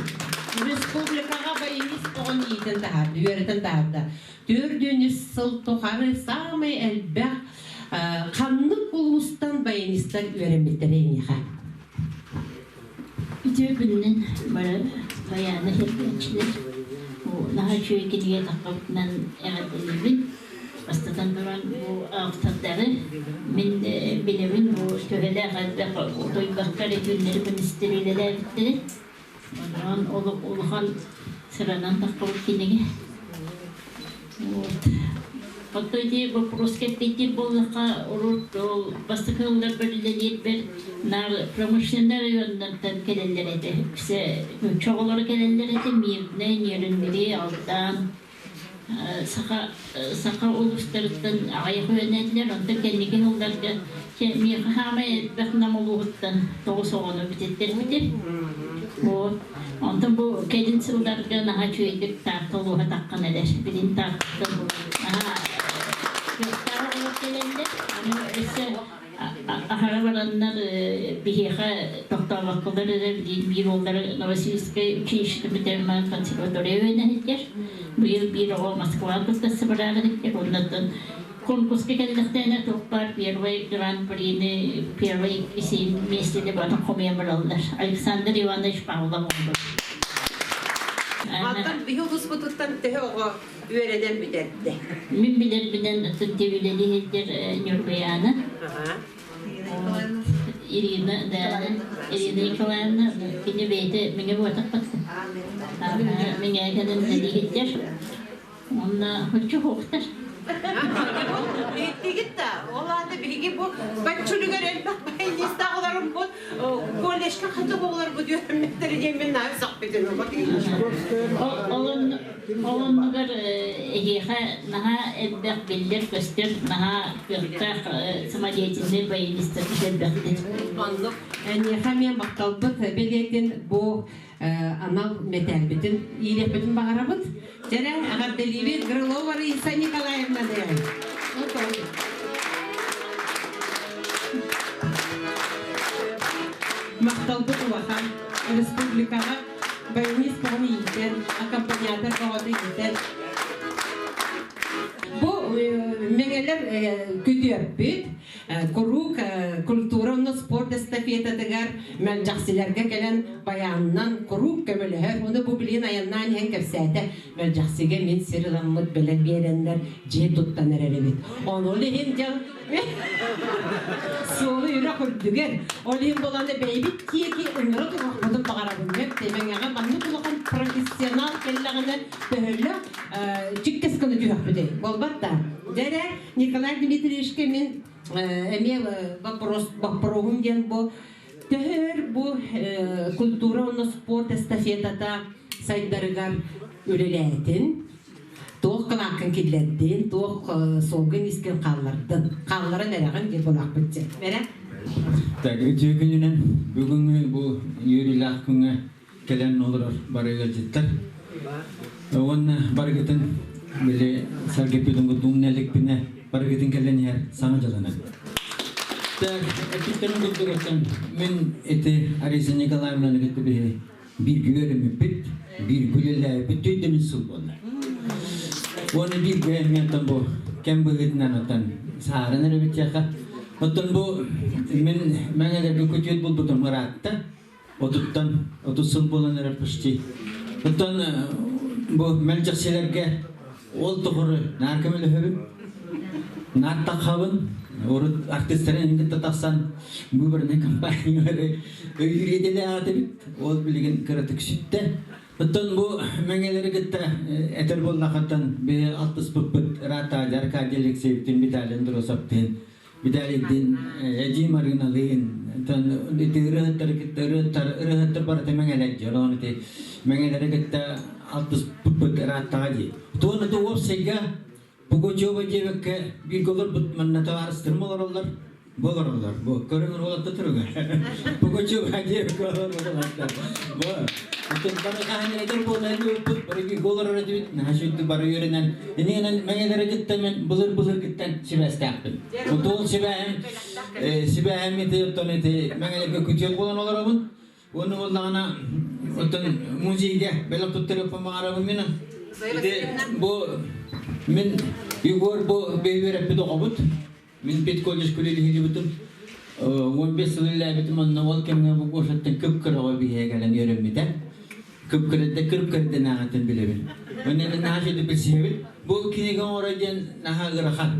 Республикаҕа баянист оҕону иитэн таһаарда, үөрэтэн таһаарда. Төрдүнүс сыл тухары саамай элбэх ханнык улуустан баянистар үөрэммиттэрэ эйиэхэ? Үтүө күнүнэн бары баяны сэргээччилэр. Наһаа үчүгэй кинигэ таххабытынан эҕэрдэлиибин. Бастатан туран бу автордары мин билэбин бу төһөлөөх элбэх утуйбакка эрэ күннэри күнүстэри үлэлээбиттэрин. Онон олох улахан сыранан таххабыт кинигэ. Вот. Оттон ити боппуруоска эппиэттиир буоллахха, урут ол бастакы ылларбар үлэлиирбэр наар промышленнай районнартан кэлэллэр этэ. Үксэ нуучча оҕолоро кэлэллэр этэ, Мирнэй, Нерюнгри, Алдан, саха саха улуустарыттан аҕыйах үөрэнэллэр. Онтон кэнники сылларга миэхэ саамай элбэх Нам улууһуттан 9 оҕону бүтэрбитим. Вот. Онтон бу кэлин сылларга наһаа үчүгэйдик Таатта улууһа таххан эрэр. Билин Тааттаттан наһаа кыахтаах оҕолор кэлэллэр. Аны өссө аһара бараннар биһиэхэ тохтообокколор эрэ биир уоллара Новосибирскай училищены бүтэрмээн консерватория үөрэнэ Быйыл биир оҕо Москваҕа кыттассы бараары иһиттэр. Оннуттан конкурска кэллэхтэринэ туох баар первый гран-прини, первый миэстэни барын хомуйан бараллар. Александр Иванович Павлов оҥорбут. Антон биһи улууспутуттан төһө оҕо үөрэнэн бүтэрдэ? Мин билэрбинэн Тынтивилэни иһирдэр Ньургуйаана. Ирина, да, Ирина Николаевна, кини бэйэтэ миҥэ буотахпыт. Миҥэ кэлэн иһиттэр. Онно хочу хуохтар. Иһиттигит да, ол аата биһиги бу баччулугар элбэх баянистаах олоруммут, колледжка хатык оҕолорбут үөрэммиттэр диэммин наһаа сөхпүтүм. Ол оннугар эһиэхэ наһаа элбэх биллэр-көстөр, наһаа кыахтаах самодеятельнай баянистар элбэхтэр. Оннук. Эниэхэ эмиэ махталбыт бэлиэтин бу анал мэтээлбитин иилиэхпитин баҕарабыт. Дьэрэ, эҕэрдэлиибит Крылова Раиса Николаевнаны. Махталбыт улахан республикаҕа баянист бөҕөнү иитэн, аккомпаниатор бөҕөтө иитэн. Бу мэҥэлэр күтүөппүт куруук культура уонна спорт эстафетатыгар мэлдьэхсилэргэ кэлэн байаанынан куруук көмөлөһөр. Уну бу билигин айаннаан иһэн кэпсээтэ. Мэлдьэхсигэ мин сир ыламмыт бэлэх биэрэннэр дьиэ туттан эрэр эбит. Ону ол иһин дьыл суолу үрэх үрдүгэр. Ол иһин буолан бэйэбит киэки ыҥыра туруохпутун баҕарабын. Мэҥэҕэ маннык улахан профессионал кэллэҕинэ төһөлөөх чиккэс гына түһүөхпүтүй. Буолбат да. Дьэ Николай Дмитриевичка мин эмиэ вопрос боппуруоһум диэн бу төһө өр бу культура уонна спорт эстафетата сайдарыгар үлэлээтин, туох кылааккын киллэрдин, туох суолгун искин хааллардын, хаалларан эрэҕин диэн буолаахпыт дьэ. Эрэ? Так, үтүө күнүнэн бүгүҥҥү бу үөрүүлээх күҥҥэ кэлэн олорор бары ыалдьыттар. Уонна барыгытын били саргыппытын умна иликпинэ барыгытын кэлэн иһэр саҥа дьылынан. Так, эппиттэрин курдук оттон мин ити Ариса Николаевнаны кытта биһи биир үөрэммиппит, биир үлэлээбиппит төйдөмүн сыл буолла. Уонна биир бэйэм бу кэм быһыытынан оттон сааран эрэбит тиэхэ. Оттон бу мин мэҥэлэргэ күтүөт булбутум ыраатта. Отуттан 30 сыл буолан эрэр почти. Оттон бу мэлдьэхсилэргэ ол тухары наар көмөлөһөбүн, наар таххабын, урут артыыстарын кытта тахсан выборный компаниялары өйүүр Ол билигин кыратык сүттэ. Оттон бу мэҥэлэри кытта этэр буоллаххыттан би алтыспыппыт Рата Аркадий Алексеевтин Виталий Андросовтыын Виталийдин Эдьиий Марыыналыын ити ырыаһыттары кытта ырыаһыттар барыта мэҥэлэр дьон ону ити мэҥэлэри кытта алтыспыппыт ырааттаҕа дии. Туон ити уопсайга Пугачева диэбэккэ бииргэ олорбут манна табаарыстарым олороллор. Болороллор. Бу көрүҥүн уолатта туруга. Бу көчү бадиэ колор уолатта. Бу Оттон бары хаһан эдэр буолан ыыппыт бары голорор этибит наһаа бары үөрэнэн инигинэн мэҥэлэри кытта мен былыр-былыр кыттан сибээстээхпин. Ол сибээһим сибээһим ити оттон ити мэҥэлэргэ күтүөт буолан олоробун. Уонна буоллаҕына оттон музейга бэлэх туттарыахпын баҕарабын мин. Ити бу мин Егор бу бэйүөрэппит оҕобут. Мин педколледж үлэлиһилибитим. 15 сыл үлэлээбитим онно ол кэмҥэ бу Гошаттан кып-кыраҕа биһиэ кэлэн үөрэммитэ. Кып-кырыдда кырып-кырыддан ааҕатын билэбин. Онно наһаа үчүгэй билсиһэбит. Бу кинигэ оҥоро диэн наһаа ыарахан.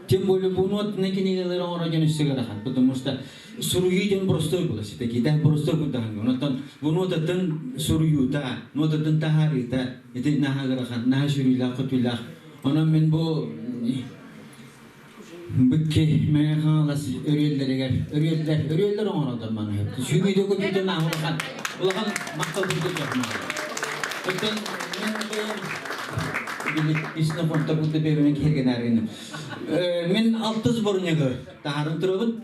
Тем более бу нотный кинигэлэри оҥоро диэн өссө ыарахан. Потому что суруйуу диэн простой була все-таки, да, простой курдаһыҥ. Онтон бу нотатын суруйуута, нотатын таһаарыыта ити наһаа ыарахан, наһаа сүрүүлээх-көтүүлээх. Онон мин бу Быкки Мэҥэ Хаҥалас өрүөллэригэр өрүөллэр өрүөллэр оҥороллор маны. Сүүрүүтэ көтүүтэ нааһы улахан улахан махтал курдук Оттон мен бэйэм били Ксенофонта будто бэйэбин киһиргэнээргиним. Мен алты сборнигы таһарын турабын.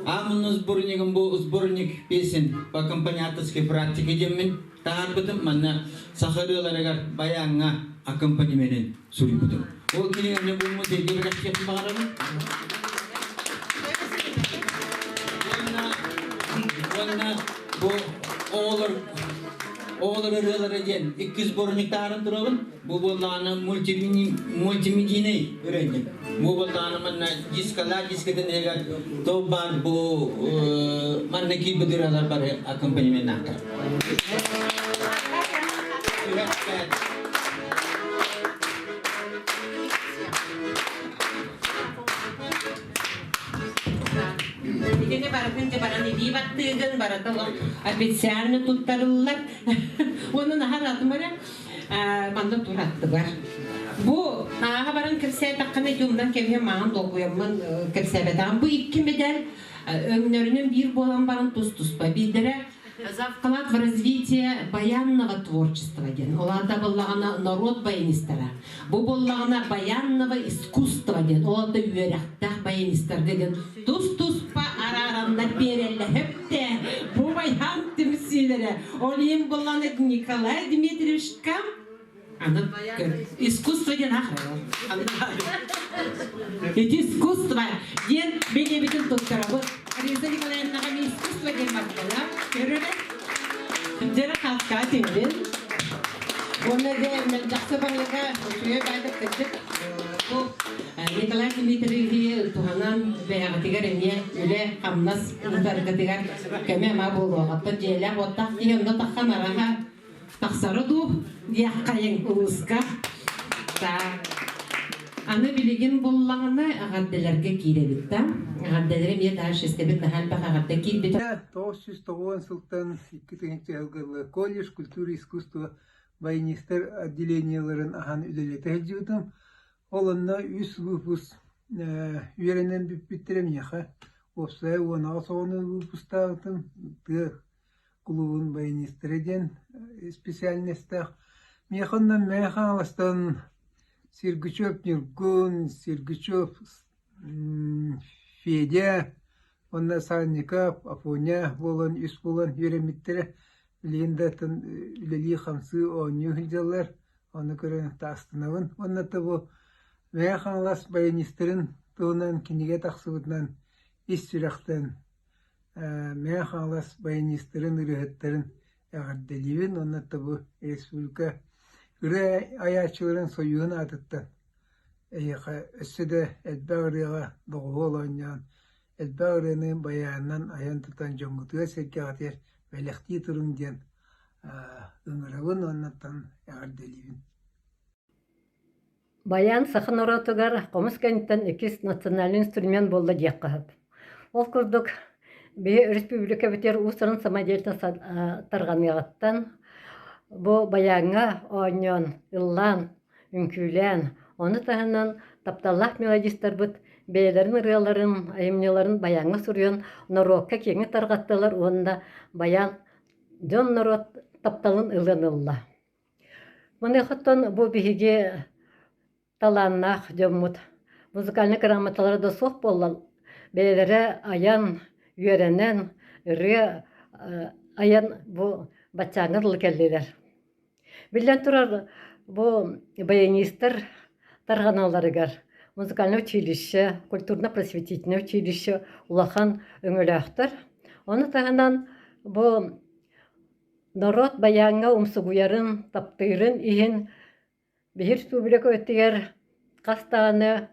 Аамын сборнигым бу сборник песен по аккомпаниаторской практике диэммин таһаарбытым. Манна саха ырыаларыгар баяҥҥа аккомпанеменин суруйбутум. Ол кинигэни бу музейга бэлэхтиэхпин баҕарабын. Уонна бу оҕолор оҕолор ырыалара диэн икки сборниктаарын турабын. Бу буоллаҕына мультимедийнай ырыанньык. Бу буоллаҕына манна дискалар дискэтин иһигэр то баар бу манна киирбит ырыалар бары аккомпанеменнаахтар. Итини барытын дьэ баран илии баттыыгын, барыта официально туттарыллар. Уонна наһаа ратым эрэ манна тураттыбар. Бу ааҕа баран кэпсээтэххинэ ити умнан кэбиһэн маҥан долгуйаммын кэпсээбэтэҕим. Бу икки медаль өҥнөрүнэн биир буолан баран тус-туспа. Биирдэрэ За вклад в развитие баянного творчества диэн. Ол аата буоллаҕына норуот баянистара. Бу буоллаҕына баянного искусства диэн. Ол аата үөрэхтээх баянистарга диэн тус-туспа араараннар биэрэллэр. Бу баян түмсүүлэрэ. Ол иһин буоллаҕына Николай Дмитриевичка Аны искусство диэн Ити искусство диэн бэлиэбитин туттарабыт. Раиса Николаевнаҕа искусство диэн махтана көрөрө. Дьэрэ хаска тиһэбин. Уонна де мэлдьэхсэ баһылыга үчүгэй баайдык кырдьык бу Николай Дмитриевичи туһанан бэйэҕитигэр эмиэ үлэ-хамнас ыытаргытыгар көмө-ама буолуоҕуттан дьиэлээх уоттаах киһи онно таххан араха тахсара дуу диэххэйиҥ улууска. Так. Аны билигин буллаҕына эҕэрдэлэргэ киирэбит да. Эҕэрдэлэри эмиэ дальше истэбит наһаа элбэх эҕэрдэ киирбит. 990 сылтан 2000 сылга колледж культуры и искусства баянистар отделениеларын аһан үлэлэтэ сылдьыбытым. Ол онно үс выпуск үөрэнэн бүппүттэрэ миэхэ. Уопсайа 18 оҕону выпустаабытым. Тыа кулуубун баянистара диэн специальностаах. Миэхэ онно Мэҥэ Хаҥаластан Сергучев Ньургун, Сергучев Федя уонна Санников Афоня буолан үс буолан үөрэммиттэрэ. Билигин да атын үлэлии-хамсыы оонньуу сылдьаллар. Ону көрөн астынабын. Уонна да бу Мэҥэ Хаҥалас баянистарын туһунан кинигэ тахсыбытынан ис сүрэхтэн Мэҥэ Хаҥалас баянистарын, ырыаһыттарын эҕэрдэлиибин уонна бу республика ырыа айааччыларын сойууһун аатыттан эһиэхэ өссө да элбэх ырыаҕа доҕуһуол оонньоон, элбэх ырыаны байаанынан айан-тутан дьоҥҥутугар-сэргэҕитигэр бэлэхтии туруҥ диэн ыҥырабын уонна эҕэрдэлиибин. Баян саха норуотугар хомус кэнниттэн иккис национальнай инструмент буолла диэххэ сөп. Ол курдук, биһи өрөспүүбүлүкэбитигэр уус-уран самодеятельность тарҕаныаҕыттан бу баяҥҥа оонньоон, ыллаан, үҥкүүлээн, ону таһынан тапталлаах мелодистарбыт бэйэлэрин ырыаларын, айымньыларын баяҥҥа суруйан норуокка киэҥник тарҕаттылар уонна баян дьон норуот тапталын ылыан ылла. Маныахаттан бу биһиги талааннаах дьоммут музыкальнай грамоталара да суох буоллар, бэйэлэрэ айан, үөрэнэн, ырыа айан бу баччааҥҥа дылы кэллилэр. Биллэн турар, бу баянистар тарҕаналларыгар музыкальнай училище, культурно-просветительнай училище улахан өҥөлөөхтөр. Ону таһынан бу норуот байааҥҥа умсугуйарын, таптыырын иһин Биһи республика өттүгэр хас даҕаны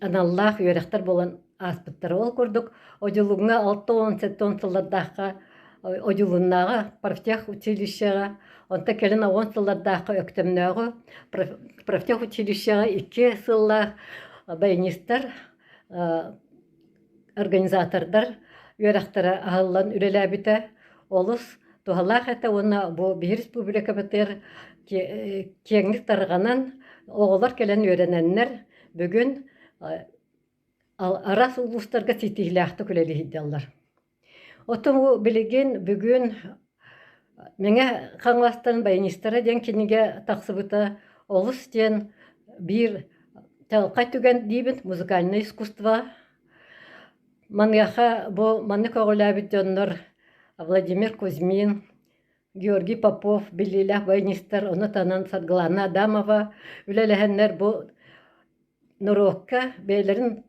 аналлаах үөрэхтэр буолан ааспыттара. Ол курдук Одьулууҥҥа 60-70 сыллардаахха Одьулууннааҕы профтех училищеҕа, онтон кэлин 10 сыллардаахха Өктөмнөөҕү профтех училищеҕа икки сыллаах баянистар организатордар үөрэхтэрэ аһыллан үлэлээбитэ олус туһалаах этэ уонна бу биһи республикабытыгар киэҥник тарҕанан оҕолор кэлэн үөрэнэннэр бүгүн араас улуустарга ситиһиилээхтик үлэлии сылдьаллар. Оттон бу билигин бүгүн Мэҥэ Хаҥаластан баянистара диэн кинигэ тахсыбыта олус диэн биир чаҕылхай түгэн диибин музыкальнай искусство. Маныаха бу манны көҕүлээбит дьоннор Владимир Кузьмин, Георгий Попов биллиилээх баянистар, ону таһынан Саргылана Адамова үлэлэһэннэр бу норуокка бэйэлэрин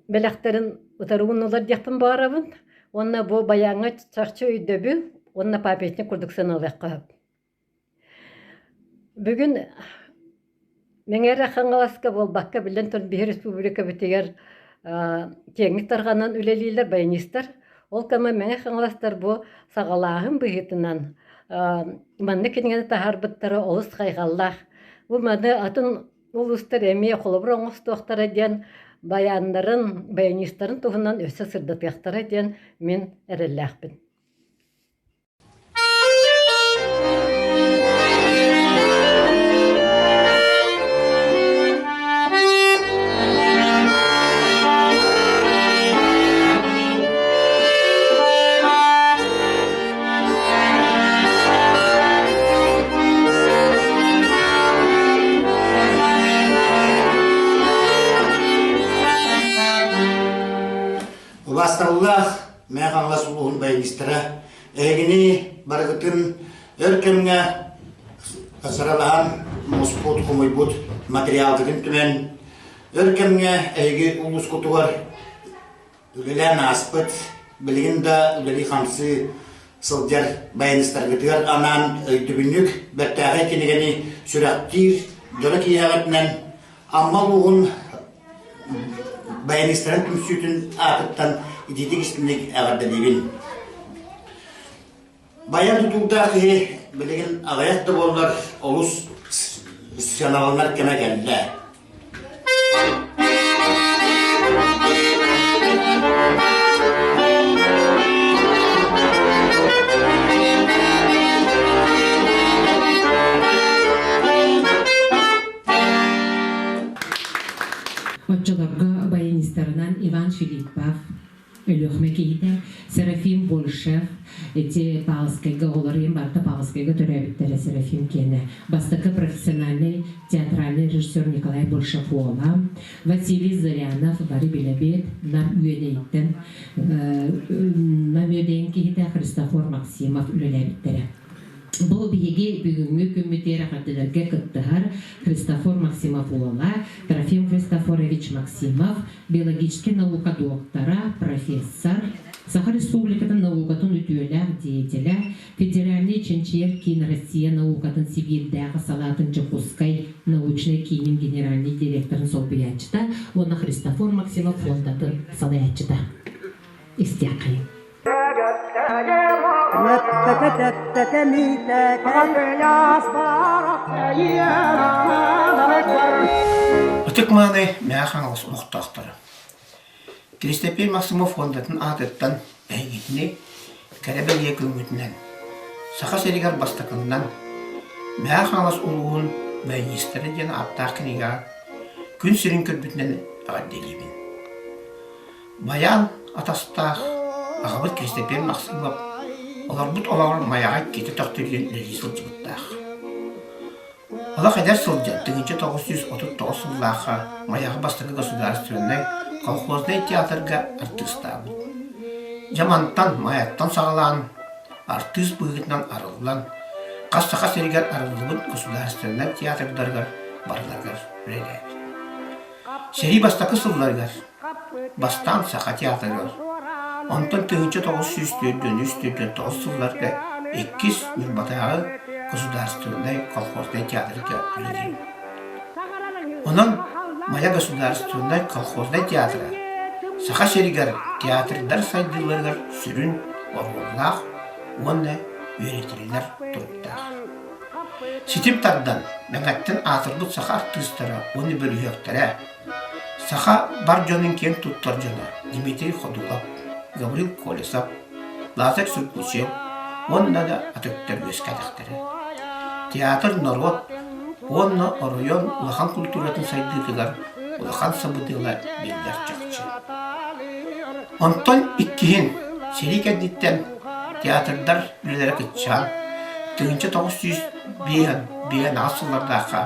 бэлэхтэрин утары ууннулар диэхпин баҕарабын уонна бу байааҥҥа чахчы өйдөбүл уонна памятник курдук сыаналыахха сөп. Бүгүн Мэҥэ Хаҥаласка буолбакка, биллэн турар, биһи республикабытыгар киэҥник тарҕанан үлэлииллэр баянистар. Ол кэмҥэ Мэҥэ Хаҥаластар бу саҕалааһын быһыытынан маннык кинигэни таһаарбыттара олус хайҕаллаах. Бу маны атын улуустар эмиэ холобур оҥостуохтара диэн байааннарын, баянистарын туһунан өссө сырдатыахтара диэн мин эрэллээхпин. Убаастабыллаах Мэҥэ Хаҥалас улууһун баянистара эһигини барыгытын өр кэмҥэ сыралаһан муспут, хомуйбут материалгытын түмэн өр кэмҥэ эһиги улуускутугар Үлэлээн ааспыт, билигин да үлэлии-хамсыы сылдьар баянистаргытыгар анаан өйдөбүнньүк бэртээхэй кинигэни сүрэхтиир дьоро киэһэҕитинэн Амма улууһун баянистарын түмсүүтүн аатыттан итиитик истиҥник эҕэрдэлиибин. Баян тутуурдаах киһи билигин аҕыйах да буоллар олус сыаналанар кэмэ кэллэ. Оччолорго баянистарынан Иван Филиппов, Өлүөхүмэ киһитэ Серафим Большев ити Павловскайга оҕолор ийэм барыта Павловскайга төрөөбүттэрэ Серафим киэнэ бастакы профессиональнай театральный режиссер Николай Большев уола Василий Зырянов бары билэбит Нам Үөдэйиттэн Нам Үөдэйин киһитэ Христофор Максимов үлэлээбиттэрэ. Бу биһиги бүгүҥҥү күммүтүгэр эҕэрдэлэргэ кыттыһар Христофор Максимов уола Трофим Христофорович Максимов, биологическай наука доктора, профессор, Саха Республикатын наукатын үтүөлээх деятелэ, Федеральнай чинчийэр киин Россия наукатын Сибиирдээҕи салаатын Дьокуускай научнай киинин генеральнай директорын солбуйааччыта уонна Христофор Максимов фондатын салайааччыта. Истиэххэйиҥ. Ытык-мааны Мэҥэ Хаҥалас олохтоохторо! Киристэпиэр Максимов фондатын аатыттан эһигитини кэрэ бэлиэ күҥҥүтүнэн Саха сиригэр бастакыннан Мэҥэ Хаҥалас улууһун баянистара диэн ааттаах кинигэҕэ күн сирин көрбүтүнэн эҕэрдэлиибин. Байаан атастаах аҕабыт Киристэпиэн Махсыымап олорбут олоҕор Майаҕа иккитэ төхтүрүйэн үлэлии сылдьыбыттаах. Олох эдэр сылдьан 1939 сыллаахха Майаҕа бастакы государственнай Колхознай театрга артыыстаабыт. Дьэ мантан Майаттан саҕалаан артыыс быһыытынан арыллан, хас Саха сиригэр арыллыбыт государственнай театрдарыгар барыларыгар үлэлээбит. Сэрии бастакы сылларыгар бастаан Саха театрыгар, онтон 1943-49 сылларга иккис Ньурбатааҕы государственнай колхознай театрга үлэлиир. Онон Майа государственнай колхознай театра Саха сиригэр театрдар сайдыыларыгар сүрүн оруоллаах уонна үөрэтиллэр туруктаах. Ситим тардан, Мэҥэттэн аатырбыт саха артыыстара уонна бөлүһүөктэрэ, саха бар дьонун киэн туттар дьоно Дмитрий Ходулов, Гаврил Колесов, Лазарь Сургучев уонна да атыттар үөскээтэхтэрэ. Театр норуот уонна оройуон улахан культуратын сайдыытыгар улахан сабыдыала биллэр чахчы. Онтон иккиһин, сэрии кэнниттэн театрдар үлэлэрэ кыччаан, 1905 сыллардаахха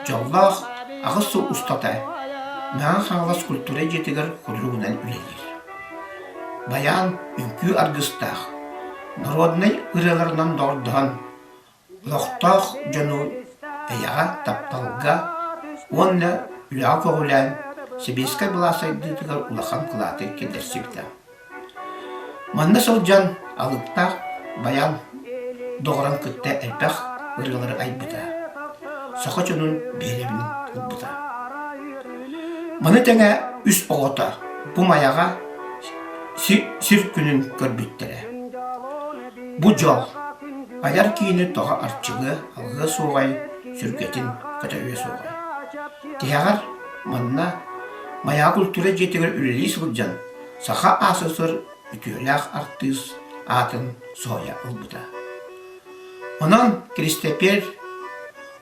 дьоллоох 8 сыл устата Мэҥэ Хаҥалас культура дьиэтигэр худругунан үлэлиир. Байаан үҥкүү аргыстаах, народнай ырыаларынан доҕордоһон, олохтоох дьону эйэҕэ, тапталга уонна үлэҕэ көҕүлээн сэбиэскэй былаас сайдыытыгар улахан кылааты киллэрсибитэ. Манна сылдьан алыптаах баян доҕорун кытта элбэх ырыалары айбыта, саха дьонун биһирэбилин ылбыта. Маны тэҥэ үс оҕото бу Майаҕа сир күнүн көрбүттэрэ. Бу дьол айар киини тоҕо арчылыа, алҕыа суоҕай, сүргэтин көтөҕүө суоҕай. Тиһэҕэр манна Майаҕа культура дьиэтигэр үлэлии сылдьан Саха АССР үтүөлээх артыыс аатын соһуйа ылбыта. Онон Киристэпиэр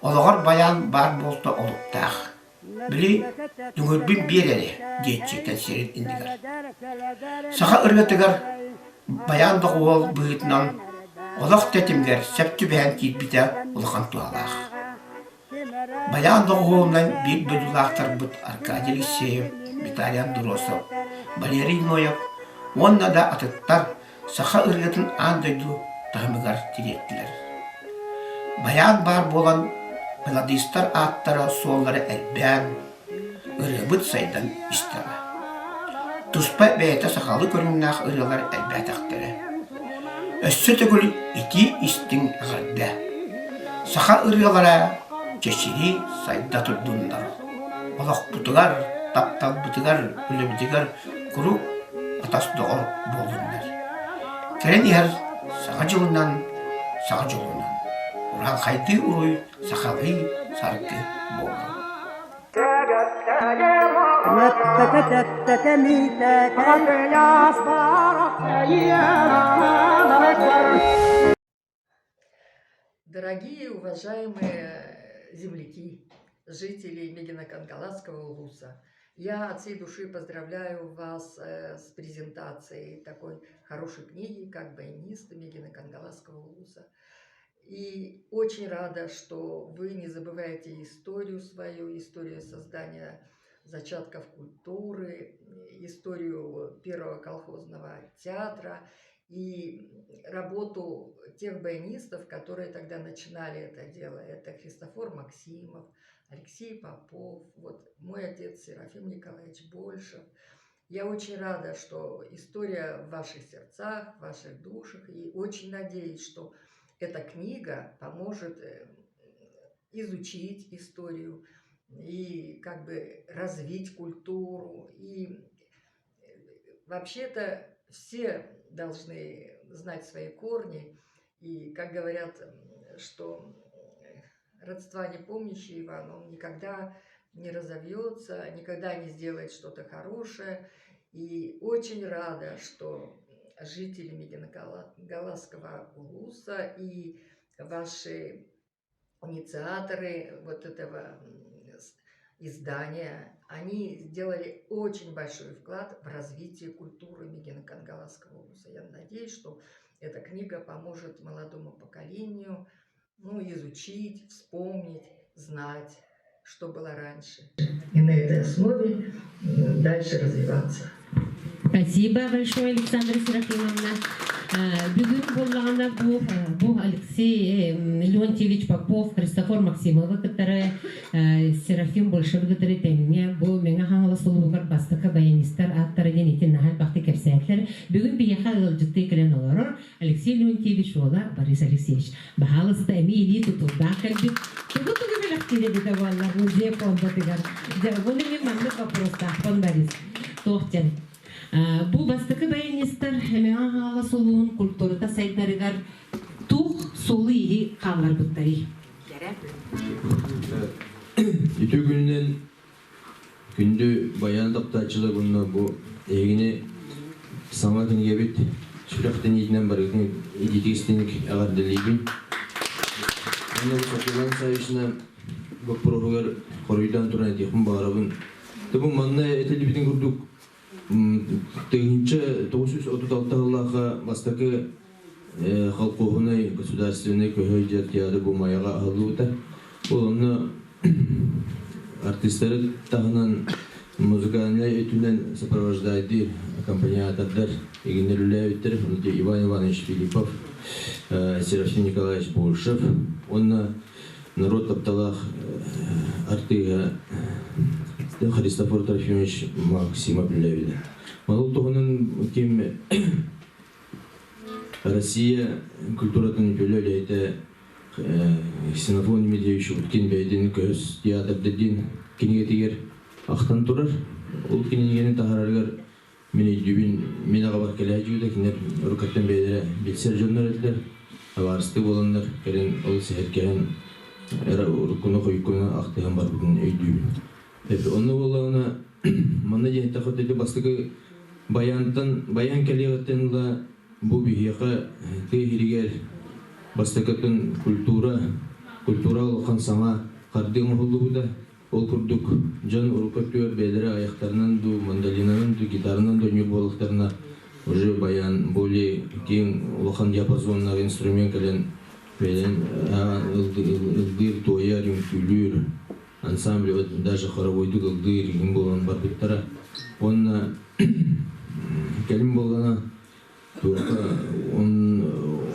олоҕор байаан баар буолта олуктаах. Били дүҥүрбүн биэр эрэ диэччи кэнсиэрин иннигэр. Саха ырыатыгар байаан доҕуһуол быһыытынан олох тэтимигэр сөп түбэһэн киирбитэ улахан туһалаах. Байаан доҕуһуолунан биир дойдулаахтарбыт Аркадий Алексеев, Виталий Андросов, Валерий Ноев уонна да атыттар саха ырыатын аан дойду таһымыгар тириэртилэр. Байаан баар буолан мелодистар ааттара-суоллара элбээн, ырыабыт сайдан истэҕэ. Туспа бэйэтэ сахалыы көрүҥнээх ырыалар элбээтэхтэрэ. Өссө төгүл итии-истиҥ эҕэрдэ! Саха ырыалара чэчирии сайда турдуннар. Олохпутугар, тапталбытыгар, үлэбитигэр куруук атас-доҕор буоллуннар. Кэлэн иһэр Саҥа дьылынан, саҥа дьолунан, урааҥхайдыы уруй сахалыы саргы буоллун. Дорогие, уважаемые земляки, жители Мегино-Кангаласского улуса, я от всей души поздравляю вас э, с презентацией такой хорошей книги, как «Баянисты Мегино-Кангаласского улуса». И очень рада, что вы не забываете историю свою, историю создания зачатков культуры, историю первого колхозного театра и работу тех баянистов, которые тогда начинали это дело. Это Христофор Максимов, Алексей Попов, вот мой отец Серафим Николаевич Большев. Я очень рада, что история в ваших сердцах, в ваших душах, и очень надеюсь, что эта книга поможет э, изучить историю и как бы развить культуру. И э, вообще-то все должны знать свои корни. И, как говорят, что родства не помнящий Иван, он никогда не разовьется, никогда не сделает что-то хорошее. И очень рада, что жители Мегино-Галасского улуса и ваши инициаторы вот этого издания, они сделали очень большой вклад в развитие культуры Мегино-Кангаласского улуса. Я надеюсь, что эта книга поможет молодому поколению ну, изучить, вспомнить, знать. что было раньше. И на этой основе дальше развиваться. Спасибо большое, Александра Серафимовна. Бүгүн буоллаҕына бу, бу Алексей Леонтьевич Попов, Христофор Максимовы кытары Серафим Большевы кытары тэҥҥэ бу Мэҥэ Хаҥалас улууһугар бастакы баянистар ааттара диэн ити наһаа элбэхтик кэпсээтилэр. Бүгүн биһиэхэ ыалдьыттыы кэлэн олорор Алексей Леонтьевич уола Борис Алексеевич. Баһаалыста эмиэ илии тутуурдаах кэлбит. Тугу-тугу бэлэхтиир эбитэ буолла музей фондатыгар. Дьэ, бу мин маннык вопростаахпын, Борис. Туох диэн. Бу бастакы баянистар Мэҥэ Хаҥалас улууһун культурата сайдарыгар туох суолу-ииһи хаалларбыттарый? Үтүө күнүнэн Күндү баян таптааччылар уонна бу эһигини саҥа кинигэбит сүрэхтэниитинэн барыгытын итиитик истиҥник эҕэрдэлиибин. Уонна бу Сатылан Саввична боппуруоһугар хоруйдаан туран этиэхпин баҕарабын. Бу манна этиллибитин курдук 1936 сыллаахха бастакы колхуоһунай государственнай көһө дьэр театр бу Майаҕа аһыллыбыта. Ол онно артистары таһынан музыкальнай өттүнэн сопровождайдыыр аккомпаниатордар игиннэр үлэлээбиттэр. Иван Иванович Филиппов, Серафим Николаевич Большев уонна норуот тапталаах артыыһа Христофор Трофимович Максимов үлэлээбитэ. Ол туһунан ким Россия культуратын үтүөлэ үлэһитэ Ксенофон Дмитриевич Уткин бэйэтин көһөс театрда диэн кинигэтигэр ахтан турар. Ол кинигэни таһаарарыгар мин өйдүүбүн, мин аҕабар кэлээ дьүөдэ кинилэр уруккаттан бэйэлэрэ билсэр дьоннор этилэр. Табаарыстыы буоланнар кэлин ол сэһэргэһэн эрэ уруккуну-хойуккуну ахтыһан барбытын өйдүүбүн. Онно буоллаҕына манна диэн эттэххэ бастакы баянтан баян кэлиэҕиттэн ыла бу биһиэхэ тыа иһигэр бастакытын культура культура улахан саҥа хардыы оҥоһуллубута. Ол курдук дьон урукку өттүгэр бэйэлэрэ айахтарынан дуу, мандолинанан дуу, гитаранан да оонньуур буоллахтарына уже баян более киэҥ улахан диапазоннаах инструмент кэлэн бэйэлэрин ыллыыр, туойар, үҥкүүлүүр ансамбль даже хоровойдук ыллыыр игин буолан барбыттара. Уонна кэлин буоллана туохха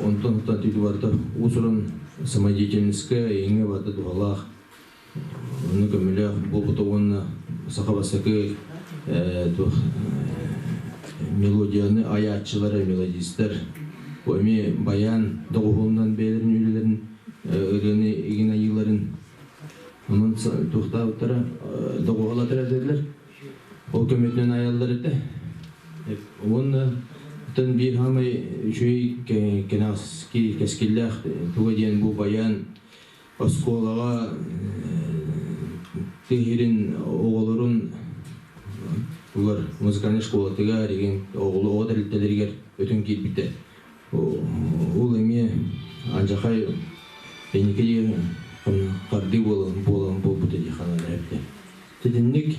онтон түтү барыта уус-уран самодеятельностька эйиҥҥэ барыта туһалаах онно көмөлөөх буолбута уонна саха бастакы туох мелодияны айааччылара мелодистар бу эмиэ баян доҕуһуолунан бэйэлэрин үлэлэрин ырыаны игин айыыларын Онон туохтаабыттара доҕуһалатар этилэр. Ол көмөтүнэн айаллар этэ. Уонна оттон биир хаамай үчүгэй кэнэҕэски кэскиллээх туга диэн бу баян оскуолаҕа тыһирин оҕолорун угар музыкальнай школатыгар игин оҕо тэрилтэлэригэр өтөн киирбитэ. Ол эмиэ алдьархай инники хардыы буолан буолан буолбута дии санаата эбитэ. Итинник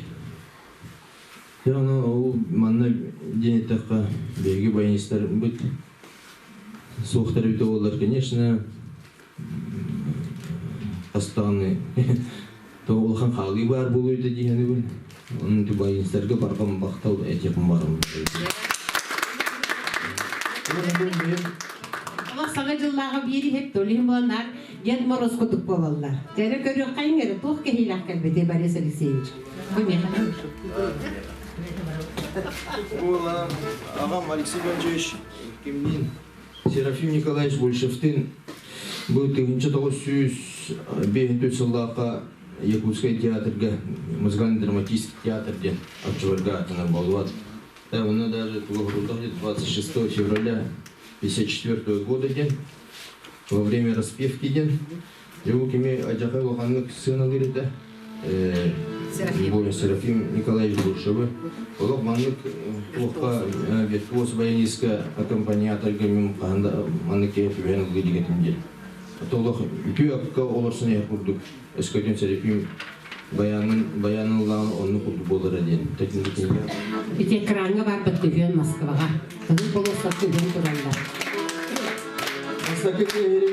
дьэ ону ол манна диэн эттэххэ биһиги баянистарбыт суохтар эбитэ буоллар, конечно, хас даҕаны то улахан хаалыы баар буолуо этэ дии саныыбын. Онон баянистарга барҕам махтал этиэхпин баҕарабын. Олох саҥа дьыллааҕы биир иһит толиһин буоланнар Дед Мороз курдук буолаллар. Дьэрэ көрүөххэйиҥ эрэ туох кэһиилээх кэлбитий Борис Алексеевич? Бу миэхэ Буолан аҕам Алексей Иванович кимниин Серафим Николаевич Большевтыын бу 1905 сыллаахха Якутскай театрга музыкально-драматический театр диэн оччолорго ааттанар буолбат. Онно даже 26 февраля 1954 года диэн во время распевки диэн Его кими адьака улаханнык сыаналыыр этэ. Серафим Николаевич Буршевы. Олох маннык туохха виртуоз баянистка аккомпаниаторга мин хаһан да маннык киһи түбэһэн ылыы дигэтим диэн. Олох үтүө акка олорсон иһэр курдук өскөтүн Серафим баянын баянын ыллаан оннук курдук буолара диэн техникигэ. Ити экраҥҥа барбыт күһүөн Москваҕа. Кыһыл болуоссат күһүөн тураллар. Бастакы киһи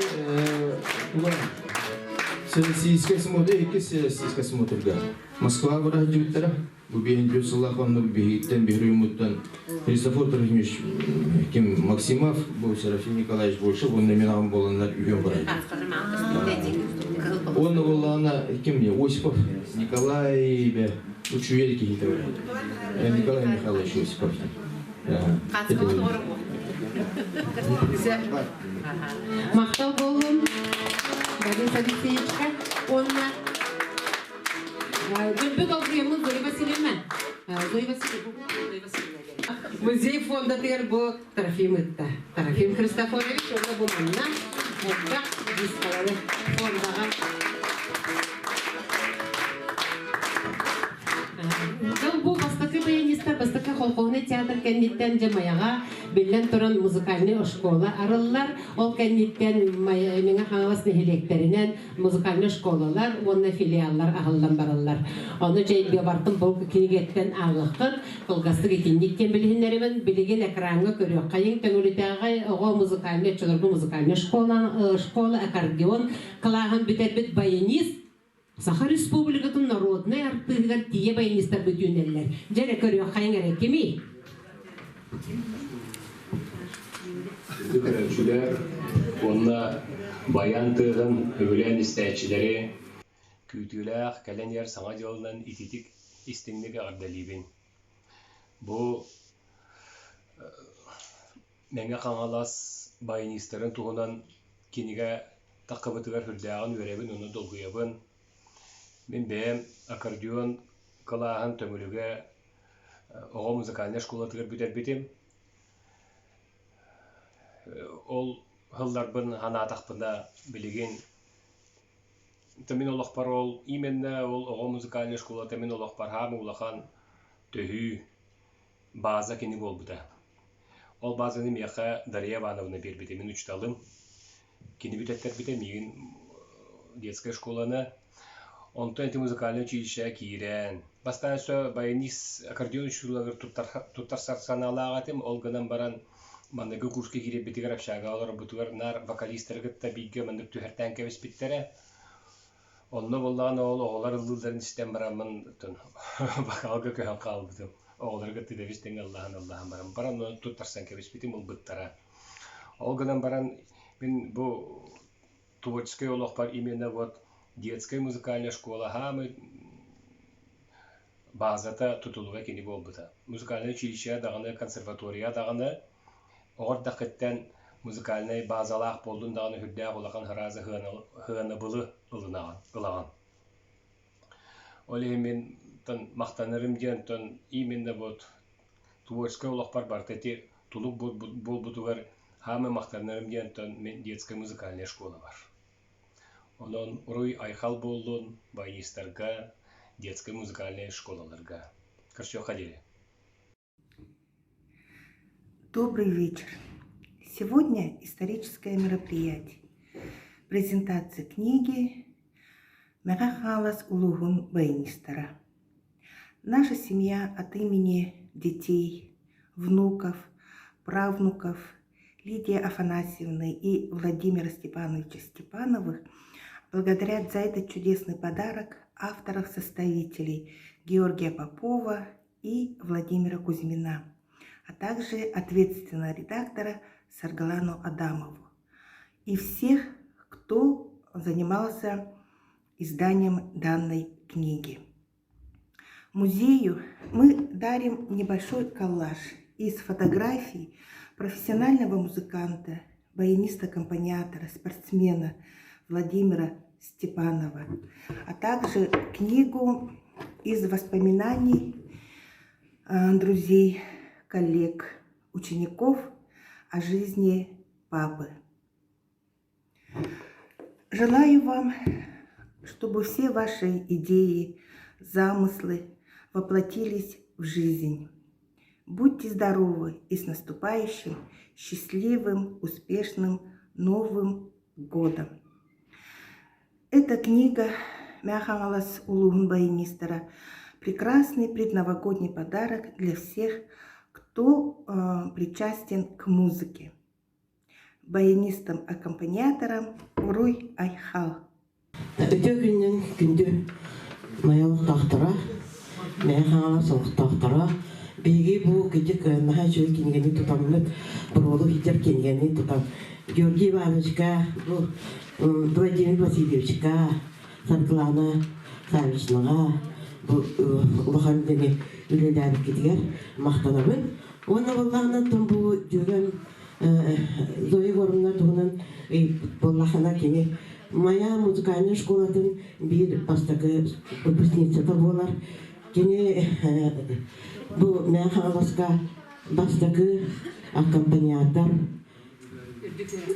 тула. Всероссийскай смотр, иккис Всероссийскай смотрга Москва быраһдьыбыттара. Бу биһин сыллаах оннук биһиттэн биһириумуттан Христофор Трофимович ким Максимов, бу Серафим Николаевич Большев уонна мен аҕам буоланнар үһүөн быраһдьыбыт. Уонна буоллаҕына ким Осипов Николай бе учуйар киһитэ Николай Михайлович Осипов. Махтал буоллун Борис Алексеевичка уонна Дөлбүт долгуйаммыт Зоя Васильевна. Зоя Васильевна. Музей фондатыгар бу Трофим ытта. Трофим Христофорович уонна бу манна элбэх дискалары фондаҕа Дьыл бу бастакы баянистар бастакы колхозный театр кэнниттэн дьэ Майаҕа биллэн туран музыкальнай оскуола арыллар. Ол кэнниттэн Мэҥэ Хаҥалас нэһилиэктэринэн музыкальнай школалар уонна филиаллар аһыллан бараллар. Ону дьэ бартын бу кинигэттэн ааҕыаххыт. Кылгастык итинник диэн билиһиннэримин билигин экраҥҥа көрүөххэйиҥ. Төҥүлүтээҕи оҕо музыкальнай оччолорго музыкальнай школа, школа аккордеон кылааһын бүтэрбит баянист Саха Республикатын народнай артыыһыгар тиийэ баянистарбыт үүнэллэр. Дьэ эрэ көрүөххэйиҥ эрэ кимий? Күндү көрөөччүлэр уонна баян тыаһын өбүлээн истээччилэри күүтүүлээх кэлэн иһэр Саҥа дьылынан ититик истиҥник эҕэрдэлиибин. Бу Мэҥэ Хаҥалас баянистарын туһунан кинигэ таххыбытыгар сүрдээҕин үөрэбин уонна долгуйабын. Мин бэйэм аккордеон кылааһын Төҥүлүгэ оҕо музыкальнай школатыгар бүтэрбитим. Ол сылларбын санаатахпына билигин мин олохпор ол именно ол оҕо музыкальнай школата мин олохпор саамай улахан төһүү база кини буолбута. Ол базаны миэхэ Дария Ивановна биэрбитэ, мин учууталым. Кини бүтэттэрбитэ миигин детскай школаны. Онтон ити музыкальнай училищеҕа киирэн, бастаан өссө баянист аккордеон учууталыгар туттарсар санаалаах этим. Ол гынан баран манныгы курска киирэрбитигэр общагаҕа олорорбутугар наар вокалистары кытта бииргэ маннык түһэртээн кэбиспиттэрэ. Онно буоллаҕына ол оҕолор ыллыылларын истэн бараммын вокалга көһөн хаалбытым. Оҕолору кытта дэбис тэҥҥэ ыллаһан ыллаһан баран баран онон туттарсан кэбиспитим ылбыттара. Ол гынан баран мин бу творческай олохпор именно вот детская музыкальная школа саамай базата тутулуга кини буолбута. Музыкальнай училище даҕаны, консерватория даҕаны оҕо эрдэххиттэн музыкальнай базалаах буоллун даҕаны сүрдээх улахан сразу сыанабылы ылынаҕын, ылаҕын. Ол иһин мин махтанарым диэн оттон именно вот творческай олохпор барыта ити тулук буолбутугар саамай махтанарым диэн оттон мин детскай музыкальная школа бар. Онон уруй-айхал буоллун баянистарга, детскай музыкальнай школаларга. Көрсүөххэ диэри. Добрый вечер. Сегодня историческое мероприятие. Презентация книги Мэҕэ Хаҥалас улууһун баянистара. Наша семья от имени детей, внуков, правнуков Лидии Афанасьевны и Владимира Степановича Степановых благодарят за этот чудесный подарок авторов-составителей Георгия Попова и Владимира Кузьмина, а также ответственного редактора Саргалану Адамову и всех, кто занимался изданием данной книги. Музею мы дарим небольшой коллаж из фотографий профессионального музыканта, баяниста-аккомпаниатора, спортсмена Владимира Степанова, а также книгу из воспоминаний друзей, коллег, учеников о жизни папы. Желаю вам, чтобы все ваши идеи, замыслы воплотились в жизнь. Будьте здоровы и с наступающим счастливым, успешным Новым годом! Эта книга Мэҥэ Хаҥалас улууһун баянистара прекрасный предновогодний подарок для всех, кто э, причастен к музыке. Баянистом-аккомпаниатором Уруй Айхал. Үтүө күнүнэн күндү Майа олохтоохторо, Мэҥэ Хаҥалас олохтоохторо, биһиги бу кырдьык наһаа үчүгэй кинигэни тутаммыт, боруолу иитэр кинигэни тутан Георгий Ивановичка, бу Владимир Васильевичка, Саргылана Саввичнаҕа бу улахан үлэни үлэлээбиккитигэр махтанабын. Уонна буоллаҕына бу дьүөгэм Зоя Егоровна туһунан буоллахына кини Майа музыкальнай школатын биир бастакы выпускницата буолар. Кини бу Мэҥэ Хаҥаласка бастакы аккомпаниатор,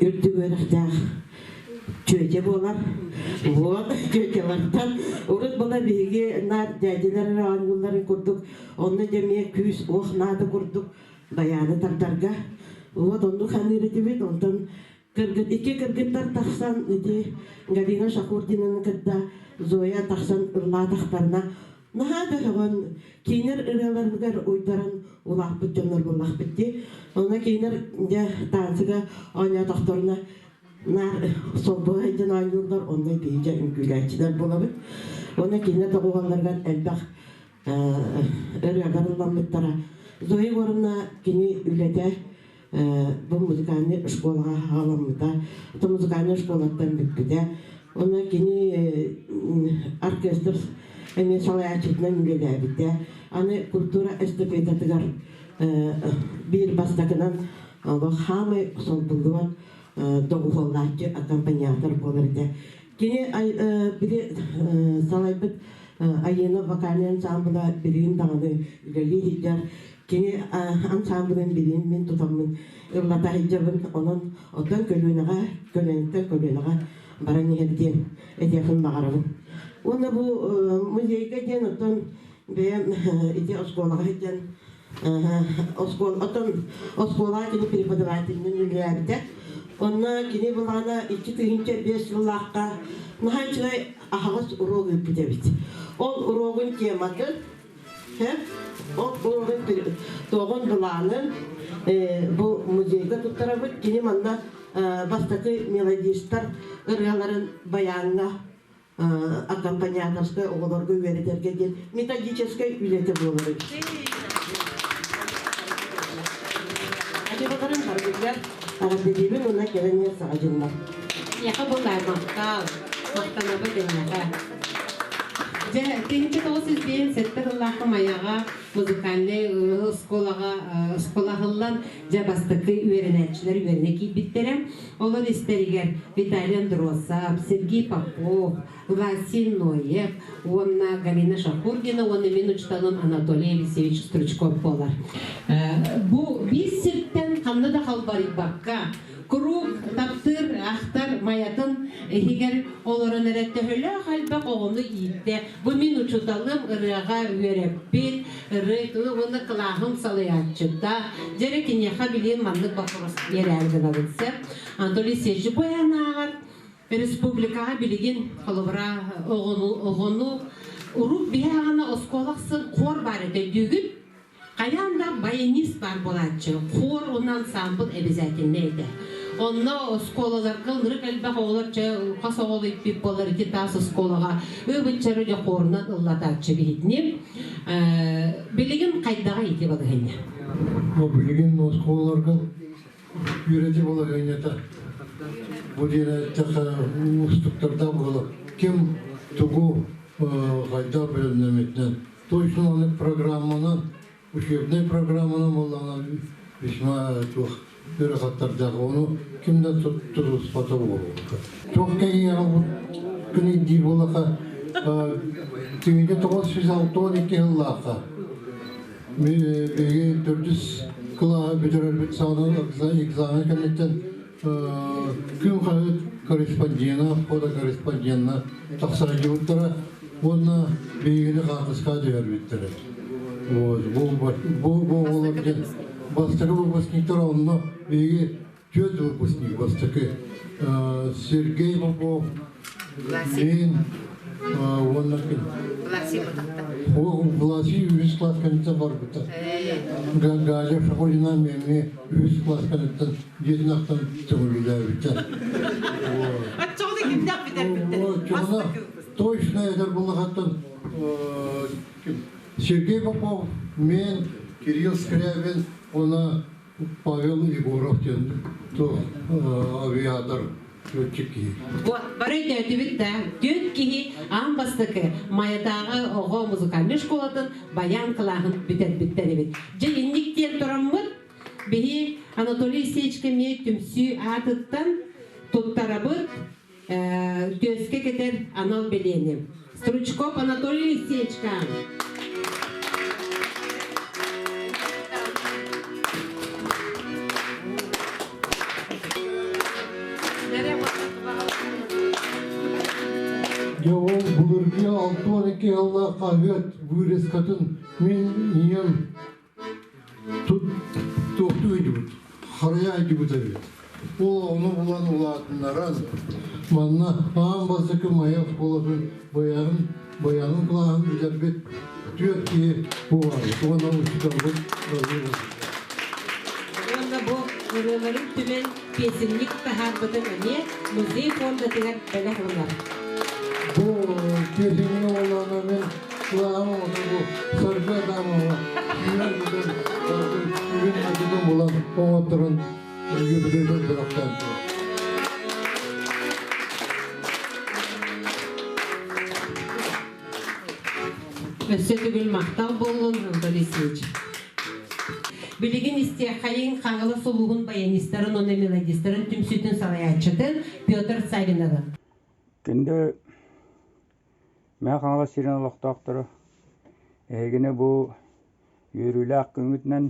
үрдүк үөрэхтээх чүөчэ буолар. Вот чүөчэлэртэн урут була биһиги наар дьээдьэлэр эрэ оонньуулларын курдук, онно дьэ эмиэ күүс-уох наада курдук байааны тардарга. Вот оннук саныыр этибит, онтон Кыргыт, икки кыргыттар тахсан ити Галина Шахурдинаны кытта Зоя тахсан ыллаатахтарына наһаа да сөҕөн кинилэр ырыаларыгар уйдаран улааппыт дьоннор буоллахпыт дии. Онно кинилэр дьэ танцыга оонньоотохторуна наар солбуһа сылдьан оонньууллар, онно биһиги үҥкүүлээччилэр буолабыт. Уонна кинилэр доҕуһуолларыгар элбэх ырыалар ылламмыттара. Зоя Егоровна кини үлэтэ бу музыкальнай школаҕа халаммыта, музыкальнай школаттан бүппүтэ. Онно кини оркестр эмиэ салайааччытынан үлэлээбитэ. Аны культура эстафетатыгар биир бастакынан хаамай солбуллубат доҕуһуоллааччы аккомпаниатор буолар этэ. Кини били салайбыт Айыына вокальнай ансаамбыла билигин даҕаны үлэлии сылдьар. Кини ансаамбылын билигин мин тутаммын ыллата сылдьабын. Онон оттон көлүөнэҕэ, көлүөнэттэн көлүөнэҕэ баран иһэр диэн этиэхпин баҕарабын. Уонна бу музейга диэн оттон бэйэм ити оскуолаҕа сылдьан оскуола оттон оскуолаҕа кини преподавателинэн үлэлээбитэ. Онно кини былаана 2005 сыллаахха наһаа үчүгэй аһаҕас уруок ыыппыт эбит. Ол уруогун тематын ол уруогун туоҕун былаанын бу музейга туттарабыт. Кини манна бастакы мелодистар ырыаларын баяҥҥа аккомпаниаторскай оҕолорго үөрэтэргэ диэн методическай үлэтэ буолар эбит. Ачыбаларын барытыгар эҕэрдэлиибин уонна кэлэн иһэр саҕа дьыллар. Эйиэхэ буоллаа махтал, махтанабыт эйиэхэ. Дьэ, 1957 сыллаахха Майаҕа музыкальнай оскуолаҕа оскуола аһыллан, дьэ бастакы үөрэнээччилэр үөрэнэ киирбиттэрэ. Олор истэригэр Виталий Андросов, Сергей Попов, Василий Ноев уонна Галина Шахурдина уонна мин учууталым Анатолий Елисеевич Стручков буолар. Бу биир сиртэн ханна да халбарыйбакка, куруук таптыыр, ахтар майатын иһигэр олорон эрэ төһөлөөх элбэх оҕону ииттэ. Бу мин учууталым ырыаҕа үөрэппит, ырыа уонна кылааһым салайааччыта. Дьэрэ киниэхэ билиэн маннык вопрос биэрээр гынабын сөп. Анатолий Алексеевич бу ааҕар республикаҕа билигин холобура оҕону оҕону урук биһи аҕана оскуола ахсын хор баар этэ өйдүүгүт? Хайаан да баянист баар буолааччы, хор уонна ансаамбыл обязательно этэ. Онно оскуолаларга ынырык элбэх оҕолор чэ хас оҕолу иппит буолар ити таас оскуолаҕа ыы-быччары дьэ хорунан ыллатааччы биһитини. Билигин хайдаҕа ити балаһыанньа? Билигин оскуолаларга үөрэтии балаһыанньата бу диэн эттэххэ уустуктардаах буолар. Ким тугу хайдах бэлэмнэммитинэн точно аны программанан учебнай программанан буоллаҕына весьма туох ыарахаттардаах ону ким да тутуспата буолуо. Туох кэриҥэ күн диир буоллаха тыһыынча 962 сыллаахха Биһиги төрдүс кылааһы бүтэрэрбит саҕана экзамен кэнниттэн күн хаһыат корреспондена, фотокорреспондена тахса сылдьыбыттара уонна биһигини хаартыскаҕа түһэрбиттэрэ. Вот, бу бу бу оҕолор диэн бастакы выпускниктар онно биһиги түөрт выпускник бастакы Сергей Попов, Мин уонна ким? Власий үһүс класс кэнниттэн барбыта. Галя Шахурина эмиэ үһүс класс кэнниттэн дьиэтин ахтан төҥүлүлээбитэ. Оччоҕуна кимнээх бүтэрбиттэр? Оччоҕуна точно этэр буллахаттан Сергей Попов, мен, Кирилл Скрябин, уонна Павел Егоров диэн туох авиатор летчик киһи. Вот, бары өйдөөтүбүт да, түөрт киһи аан бастакы Майатааҕы оҕо музыкальнай школатын баян кылааһын бүтэрбиттэр эбит. Дьэ, инник диэн тураммыт, биһи Анатолий Сечка эмиэ түмсүү аатыттан туттарабыт түөскэ кэтэр анал бэлиэни. Стручков Анатолий Алексеевичка. Дьэ ол былыргы 62 сыллаах хаһыат вырезкатын мин ийэм Туохтуу өйдүбүт, харайа өйдүбүт эбит. Ол ону булан улаатыннаран, манна аан бастакы Майа оскуолатын баянын, баянын кылааһын бүтэрбит түөрт киһи буолабыт уонна учууталбыт Уонна бу ырыаларын түмэн песенник таһаарбытын эмиэ музей фондатыгар бэлэх ылар. Бу песенник оҕолоно мен кылааһым оҕото бу Саргы Адамова сүүрэн бүтэн үгүн мадьытын булан оҥотторон юбилейбэр бэлэхтээн Өссө төгүл махтал буоллун, Анатолий Алексеевич. Билигин истиэххэйиҥ Хаҥалас улууһун баянистарын уонна мелодистарын түмсүүтүн салайааччытын Петр Савиновы. Күндү Мэҥэ Хаҥалас сирин олохтоохторо, эһигини бу үөрүүлээх күҥҥүтүнэн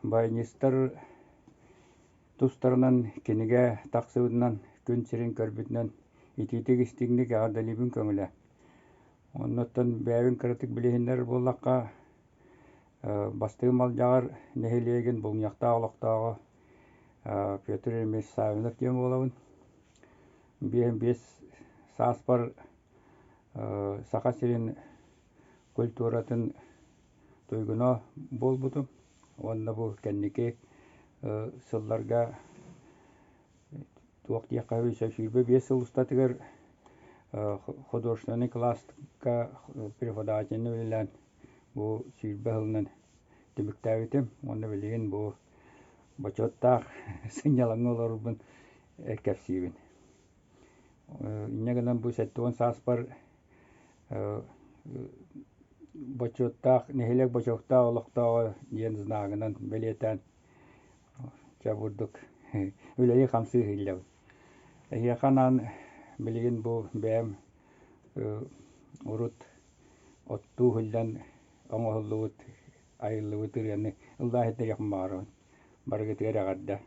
баянистар тустарынан кинигэ тахсыбытынан, күн сирин көрбүтүнэн итиитик-истиҥник эҕэрдэлиибин көҥүлэ. Оннуттан бэйэбин кыратык билиһиннэрэр буоллахха, Бастыҥ Малдьаҕар нэһилиэгин Булунньахтаах олохтооҕо Петр Ильич Саввинов диэн буолабын. 55 сааспар Саха сирин культуратын туйгуна буолбутум уонна бу кэнники сылларга туох диэххэ 25 сыл устатыгар художественный класска преподавательный үлэлээн бу 20 сылынан түмүктээбитим уонна билигин бу бочуоттаах сынньалаҥҥа олорорбун кэпсиибин. Инньэ гынан бу 70 сааспар бочуоттаах нэһилиэк бочуоттаах олохтооҕо диэн знагынан бэлиэтээн чэ бурдук үлэлии-хамсыы иһиллэбин. Эһиэхэ анаан билигин бу бэйэм урут оттуу иһиллэн оҥоһуллубут айыллыбыт ырыаны ыллаа иһиттэриэхпин баҕарабын. Барыгытыгар эҕэрдэ.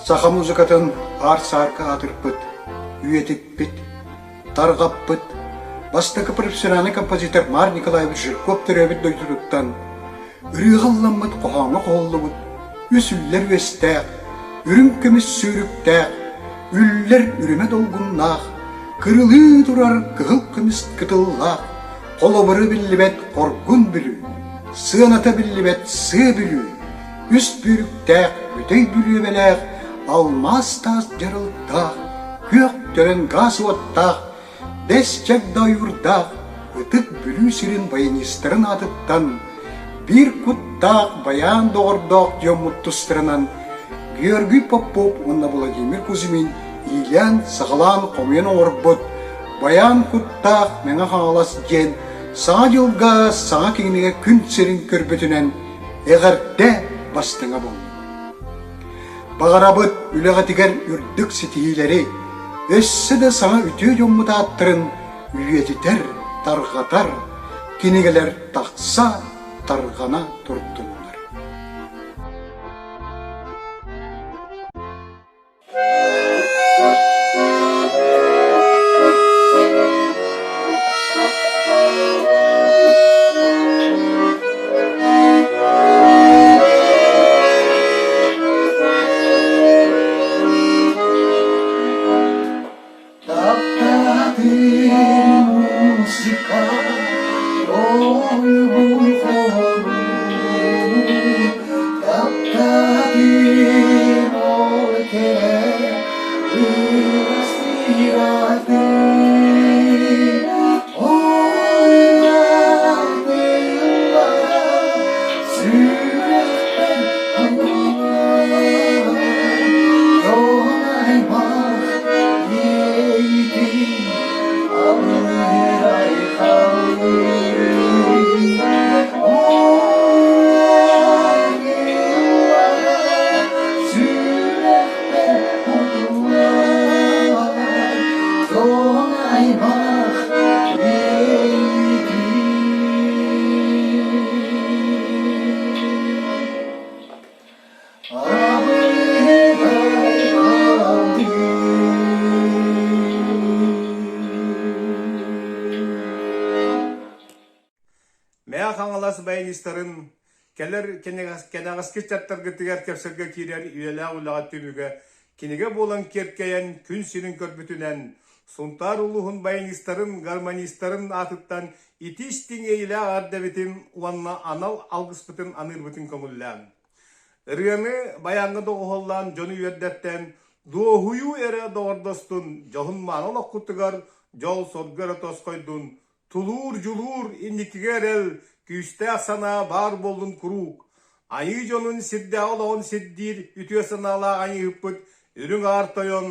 Саха музыкатын аар-саарга аатырпыт, үйэтиппит, тарҕаппыт. бастакы профессиональнай композитор Марк Николаевич Жирков төрөөбүт дойдутуттан ырыаҕа ылламмыт хоһооҥҥо хоһуллубут үс үллэр үөстээх, үрүҥ көмүс сүүрүктээх, үллэр үрүмэ долгуннаах, кырылыы турар кыһыл көмүс кытыллаах, холобуру биллибэт хоргун Бүлүү, сыаната биллибэт сыа Бүлүү, үс бүүрүктээх бүтэй бүлүүбэлээх, алмаас таас дьаралыктаах, күөх төлөн гаас уоттаах, бэс чэгдэ ойуурдаах Ытык Бүлүү сирин баянистарын аатыттан биир куттаах байаан доҕордоох дьоммут тустарынан Георгий Попов уонна Владимир Кузьмин иилээн-саҕалаан хомуйан оҥорбут «Байаан куттаах Мэҥэ Хаҥалас» диэн Саҥа дьылга саҥа кинигэ күн сирин көрбүтүнэн эҕэрдэ бастыҥа буолла. Баҕарабыт үлэҕитигэр үрдүк ситиһиилэри, өссө да саҥа үтүө дьоммут ааттарын үйэтитэр, тарҕатар кинигэлэр тахса, тарҕана турдуннар. Таптаатым музыка, ойбун хоруу, Таптаатым ол кэрэ ыстыыратын, Ойнаатыллара сүрэхпэр туллар, Дьон аймах Мэҥэ Хаҥалас баянистарын кэлэр кэнэҕэски ыччаттаргытыгар кэпсэлгэ киирэр үйэлээх үлэҕэ түмүгэ кинигэ буолан киэркэйэн күн сирин көрбүтүнэн Сунтаар улууһун баянистарын, гармонистарын аатыттан итии-истиҥ иэйиилээх эҕэрдэбитин уонна анал алгыспытын аныырбытын көҥүллээҥ. Ырыаны баяҥҥа доҕуһуоллаан дьону үөрдэттэн, дуоһуйуу эрэ доҕордостун, дьоһун-мааны олоххутугар дьол-соргу эрэ тосхойдун, тулуур-дьулуур, инникигэ эрэл, күүстээх санаа баар буоллун куруук. Айыы дьонун сирдээҕи олоҕун сирдиир үтүө санаалаах айыыһыппыт Үрүҥ Аар Тойон,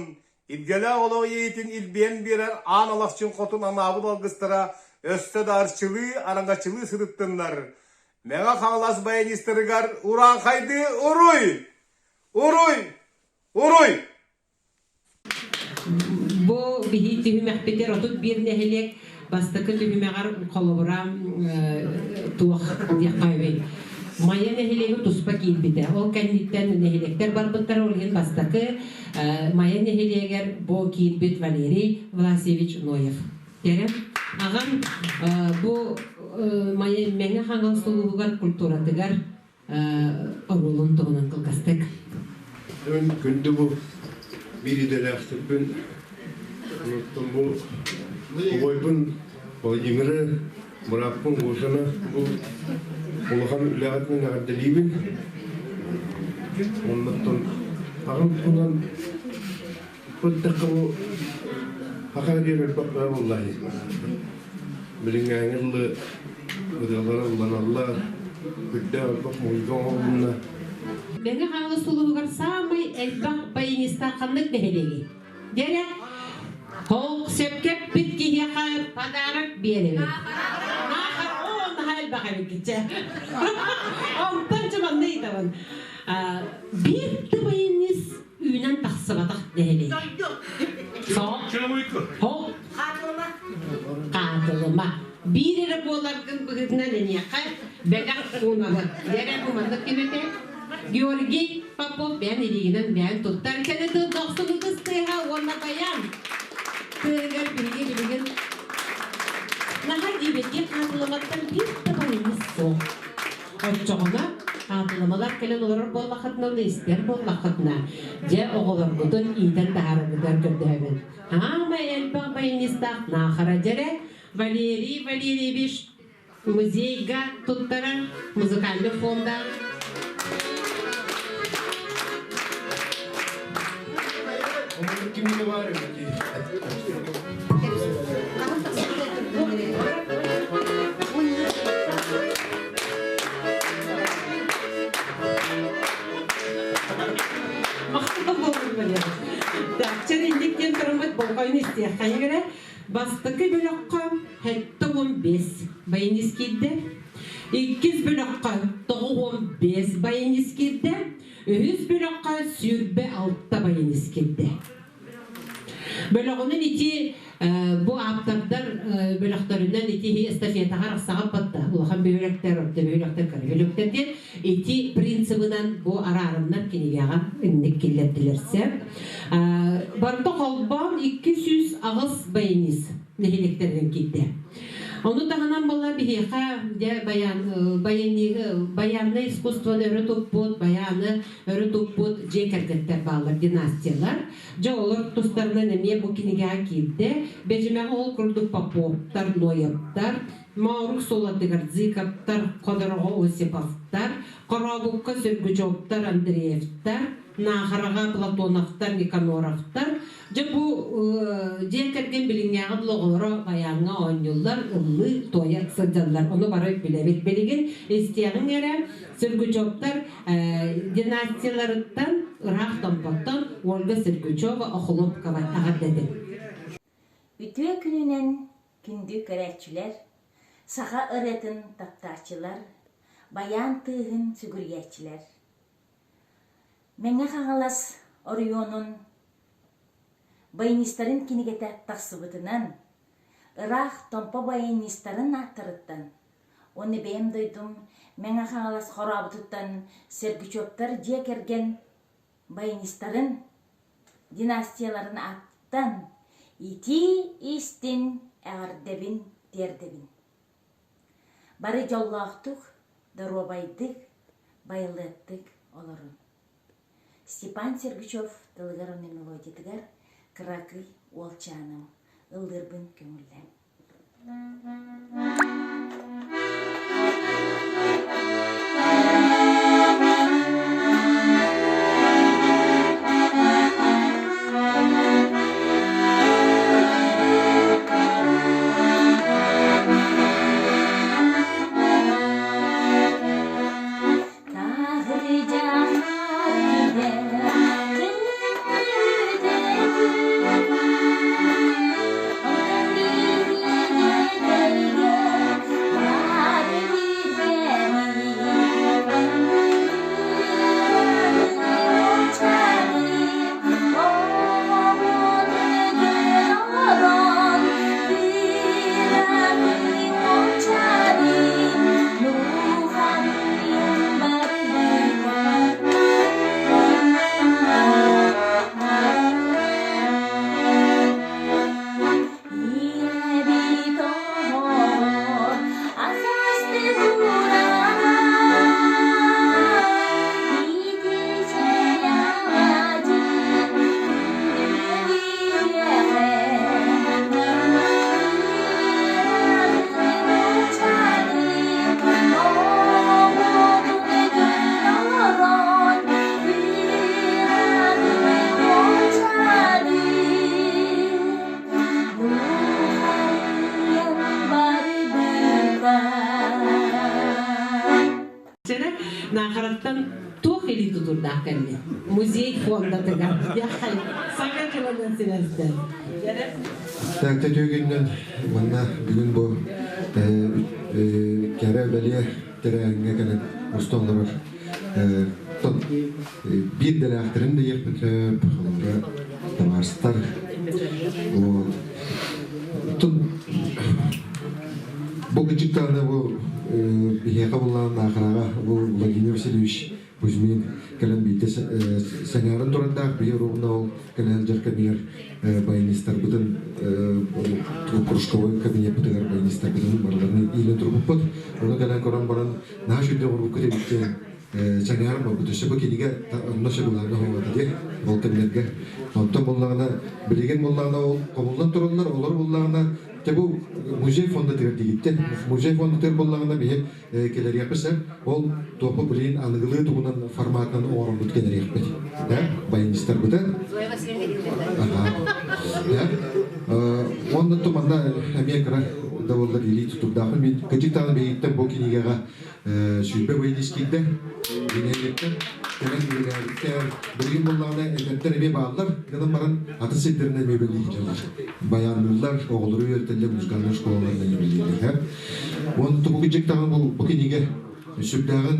илгэлээх олох иэйиитин илбийэн биэрэр Аан Алахчын Хотун анаабыт алгыстара өссө да арчылыы, араҥаччылыы сырыттыннар. Мэҥэ Хаҥалас баянистарыгар урааҥхайдыы уруй! Уруй! Уруй! Бу биһи түһүмэхпитигэр 31 нэһилиэк бастакы түһүмэҕэр холобура туох диэххэ эбий Майа нэһилиэгэ туспа киирбитэ. Ол кэнниттэн нэһилиэктэр барбыттара, ол иһин бастакы Майа нэһилиэгэр бу киирбит Валерий Власьевич Ноев. Кэрэ аҕам бу Мэҥэ Хаҥалас улууһугар культуратыгар оруолун туһунан кылгастык. Мин күндү бу биир идэлээхтэрбин оттон бу убайбын Владимиры, бырааппын Гошаны бу улахан үлэҕитинэн эҕэрдэлиибин. Оннуттан аҕам туһунан Бырдахха бу хахара диэн элбэх бөҕө буоллаҕай. Билиҥҥээҥи дылы ырыалара ылланаллар, үрдээх элбэх музыка оҥоһулунна. Мэҥэ Хаҥалас улууһугар саамай элбэх баянистаах ханнык нэһилиэгий? Диэрэ, Холк сөпкө эппит киһиэхэ подарок биэрэбит. Наахар, оо, наһаа элбэх эбиккит чэ. Онтон чэ манна ыйытабын. Биир да баянист үүнэн тахсыбатах нэһилиэк. Хоп. Хаатылыма. Биир эрэ буоларгын быһыытынан эниэхэ бэлэх уунабыт. Дьэрэ бу маннык ким этэ? Георгий Попов бэйэн илиигинэн бэйэн туттар кэнэ тыл дохсун ытыс тыаһа уонна баян тыаһыгар биһиги билигин. Биһиги хаатыламаттан биир да баянист суох. Оччоҕуна хаатыламалар кэлэн олорор буоллаххытына, истэр буоллаххытына, дьэ оҕолоргутун иитэн таһаараргытыгар көрдөһөбүн. Аамай элбэх баянистаах Наахара дьэрэ Валерий Валерьевич музейга туттарар музыкальный фонда Так, инник диэн туруммут болҕойун истиэххэйиҥ эрэ. Бастакы бөлөххө 75 баянист киирдэ. Иккис бөлөххө 95 баянист киирдэ. Үһүс бөлөххө 26 баянист киирдэ. Бөлөҕүнэн ити бу ааптардар бөлөхтөрүнэн ити эстафетаҕа арахсаҕа батта. Улахан бөһүөлэктэр, орто бөһүөлэктэр, кыра бөһүөлэктэр диэн ити принцибынан бу араарыннар кинигэҕэ инник киллэрдилэр сөп. Барыта холбоон 208 баянист нэһилиэктэринэн киирдэ. Ону таһынан буолла биһиэхэ дьэ баян, баянное искусствоны өрө туппут, баяны өрө туппут дьиэ кэргэттэр бааллар, династиялар. Дьэ олор тустарынан эмиэ бу кинигэҕэ киирдэ. Бэдьимэҕэ ол курдук Поповтар, Ноевтар, Моорук суолатыгар Зыковтар, Ходороҕо Осиповтар, Хорообукка Сергучевтар, Андреевтар, Наахараҕа Платоновтар, Никаноровтар. Дьэ бу дьиэ кэргэн билиҥҥээҕи оҕолоро байааҥҥа оонньууллар, ыллыы, туойа сылдьаллар. Ону бары билэбит. Билигин истиэҕиҥ эрэ Сергучевтар династияларыттан ыраах Томпоттон Ольга Сергучева Охлопкова эҕэрдэтин. Үтүө күнүнэн күндү көрөөччүлэр, саха ырыатын таптааччылар, байаан тыаһын сүгүрүйээччилэр! Мэҥэ Хаҥалас оройуонун баянистарын кинигэтэ тахсыбытынан, ыраах Томпо баянистарын ааттарыттан уонна бэйэм дойдум Мэҥэ Хаҥалас Хорообутуттан Сергучевтар дьиэ кэргэн баянистарын династияларын ааттан итии-истиҥ эҕэрдэбин тиэрдэбин. Бары дьоллоохтук, доруобайдык, байылыаттык олорун. Степан Сергучев тылыгар уонна мелодиятыгар кыракый уолчааным ыллыырбын көҥүллээн. Наахараттан туох илии тутурдаах кэлли? Музей фондатыгар. Саҥа дьылынан сибээстээн. Тэҥтэ түүгүннэн манна бүгүн бу кэрэ бэлиэ тэрээһиҥҥэ кэлэн мустан олорор биир дэлээхтэрин да иэхпит сөп, холобура табаарыстар. Бу кычыктааны бу биһиэхэ буллаан Наахараҕа бу Владимир Васильевич Кузьмин кэлэн биирдэ сэҥээрэн турандаах биһи ровно ол кэлэ сылдьар кэмигэр баянистарбытын кружковой кабинеппытыгар баянистарбытын барыларын иилэн турбуппут. Ону кэлэн көрөн баран наһаа сүрдээх оҥорбуккут эбит диэн сэҥээрэн барбыт. Өссө бу кинигэ онно сөбүлээҥҥэ оһоҕото диэ ол кэмнэргэ. Онтон буллаҕына билигин буллаҕына ол хомуллан тураллар, олор буллаҕына те бу музей фондатыгар дигиттэ. Музей фондатыгар буллаҕына биһи кэлэриэхпит сөп. Ол туохпу билигин аныгылыы тугунан форматынан оҥороммут кэлэриэхпит. Да, баянистарбытын. Зоя Васильевна Уонна то манна эмиэ кыра да буоллар илии тутурдаахпын. Мин кыдьык даҕаны биһигиттэн бу кинигэҕэ 20 баянист киирдэ. Кинигэттэн кэлэн үлэлээбиттэр. Билигин буоллаҕына эдэрдэр эмиэ бааллар. Гынан баран атын сирдэринэн эмиэ үлэлииллэр. Баянныыллар, оҕолору үөрэтэллэр, музыкальнай школаларынан үлэлииллэр. Уонна бу кыдьык даҕаны бу кинигэ сүрдээҕин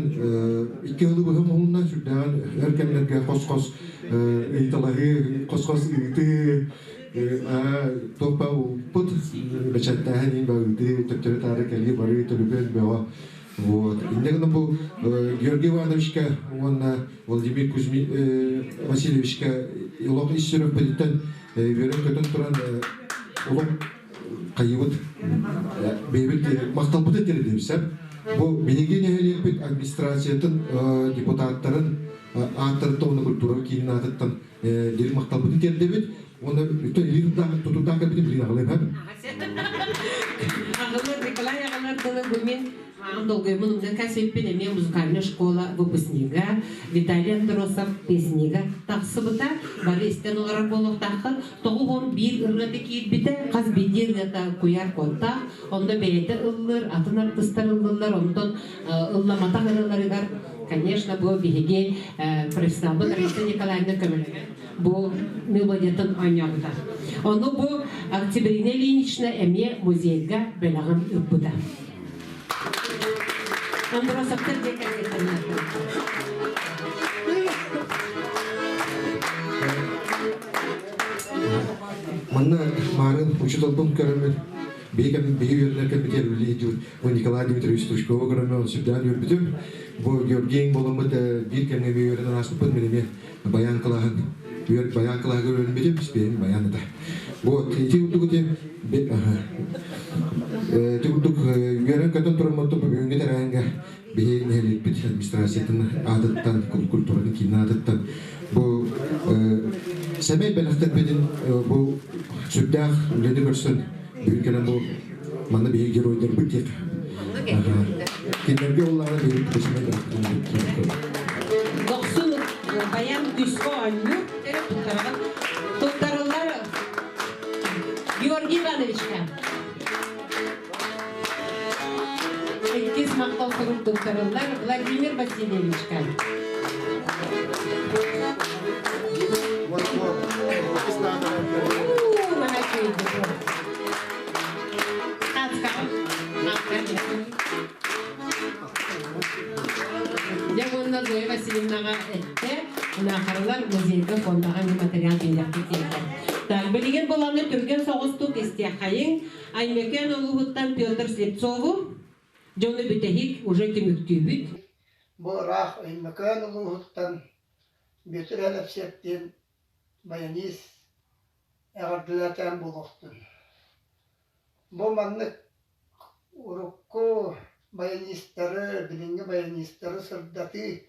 икки ыалы быһа оҥоһулунна, сүрдээҕин өр кэмнэргэ хос-хос ыйыталаһыы, хос-хос ыытыы, туох баа уппут бэчээттээһин иин баа ыытыы, төптөрү-таары кэлии барыы төлөпүөн бөҕө. Вот. Инньэ гынан бу Георгий Ивановичка уонна Владимир Кузьмин Васильевичка олох ис сүрэхпититтэн үөрэн-көтөн туран олох хайыбыт бэйэбит махталбытын тиэрдэбит сөп. Бу биһиги нэһилиэкпит администрациятын депутаттарын ааттарыттан уонна культура киинин аатыттан дириҥ махталбытын тиэрдэбит. Уонна үтө илии тутурдаах кэлбитин билин аҕалыам һэп. Аҕалар Николай аҕалар тылы бу мин Маҕан долгуйумун умнан кэсиппин эмиэ музыкальная школа выпускнига Виталий Андросов песнига тахсыбыта. Бары истэн олорор буолуохтааххын. 91 ырыата киирбитэ, хас биирдии ырыата куйаар кодтаах. Онно бэйэтэ ыллыыр, атын артыстар ыллыллар, онтон ылламатах ырыаларыгар, конечно, бу биһиги профессионалбыт Раиса Николаевна көмөлөһөн бу мелодиятын оонньообута. Ону бу Октябрина Ильинична эмиэ музейга бэлэҕин ыыппыта. Андросовтар дьиэ кэргэттэрин Манна марын учууталбын көрөммүн биһи кэм биһи үөрэнэр кэммитигэр үлэлии бу Николай Дмитриевич Стручкова көрөммүн сүрдээн үөрбүтүм. Бу Георгийын буоламмыт биир кэмҥэ эмиэ үөрэнэн ааспыппыт мин эмиэ баян кылааһын үөр баян кылааһыгар үөрэммитим испиэһим баян это. Вот ити курдук ити ити курдук үөрэн-көтөн тураммыттан бүгүҥҥү тэрээһиҥҥэ биһи нэһилиэкпит администрациятын аатыттан культуратын киинин аатыттан бу сэмэй бэлэхтэрбитин бу сүрдээх үлэни көрсөн бүгүн кэлэн бу манна биһиги геройдарбыт диэх кинилэргэ оллаана биһиги сэмэй бэлэхтэрбит Дохсун баян түскө оонньуур туттарыллар Георгий Ивановичка. Иккис махтал сурук туттарыллар Владимир Васильевичка. Дьэ уонна Зоя Васильевнаҕа эттэ, Наахаралар музейга фондаҕа материал биэриэхпит диэтэ. Так, билигин буланы түргэн соҕустук истиэххэйиҥ. Аймөкөөн улууһуттан Петр Слепцову дьону бүтэһик уже түмүктүүбүт. Бу ыраах Өймөкөөн улууһуттан Бүөтүр Өлөпсүөп диэн баянист эҕэрдэлээтээн буолуохтун. Бу маннык урукку баянистары, билиҥҥи баянистары сырдатыы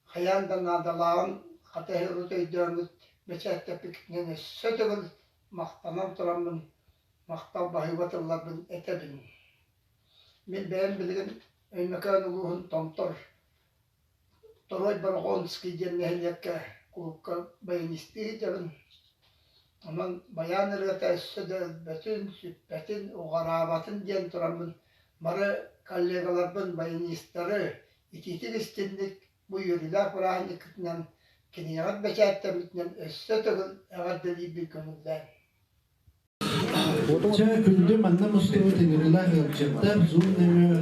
хайаан да наадалааҕын хата урут өйдөөммүт бэчээттэппиккитинэн өссө төгүл махтанан тураммын махтал баһыыба тылларбын этэбин. Мин бэйэм билигин Өймөкөөн улууһун Томтор Торуой Борогонский диэн нэһилиэккэ кулуупка баянистыы сылдьабын. Онон байаан ырыата өссө да өлбөтүн, сүппэтин, уҕараабатын диэн тураммын бары коллегаларбын, баянистары итиитик истинник бу үөрүүлээх бырааһынньыккытынан кинигэҕит бэчээттэммитинэн өссө төгүл эҕэрдэлиирбин көҥүллээҥ. Чэ, күндү манна мустубут ыҥырыылаах ыалдьыттар, Zoom нөҥүө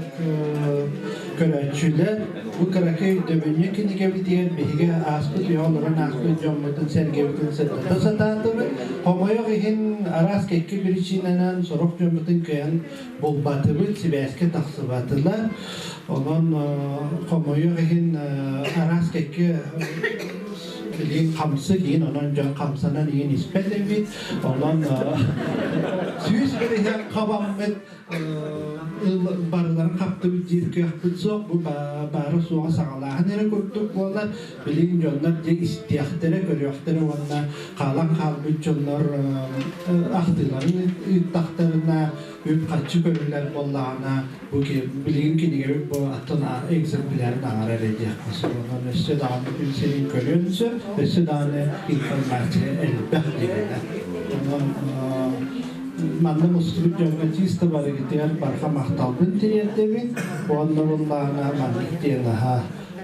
көрөөччүлэр, бу кыракый өйдөбүнньүк кинигэбитигэр биһиги ааспыт үйэ олорон ааспыт дьоммутун сэргэбитин сырдата сатаатыбыт. Хомойуох иһин араас кэккэ биричиинэнэн сорох дьоммутун кыайан булбатыбыт, сибээскэ тахсыбатылар. Онон хомойуох иһин араас кэккэ Билигин хамсык иин, онон дьон хамсанан иин испэт эбит. Онон 100% хабаммыт барыларын хаптыбыт диир кыахпыт суох. Бу баара суоҕа саҕалааһын эрэ курдук буолар. Билигин дьоннор дьэ истиэхтэрэ, көрүөхтэрэ уонна хаалан хаалбыт дьоннор ахтыыларын ыыттахтарына, үп-харчы көрүллэр буоллаҕына, бу билигин кинигэбит бу аттан экземплярын аҥара эрэ диэххэ сөп. Онон өссө даҕаны күн сирин көрүөн сөп, өссө даҕаны информация элбэх диэнэ. Онон манна мустубут дьоҥҥо чисто барыгытыгар барҕа махталбын тириэрдэбин уонна буоллаҕына маннык диэн аһа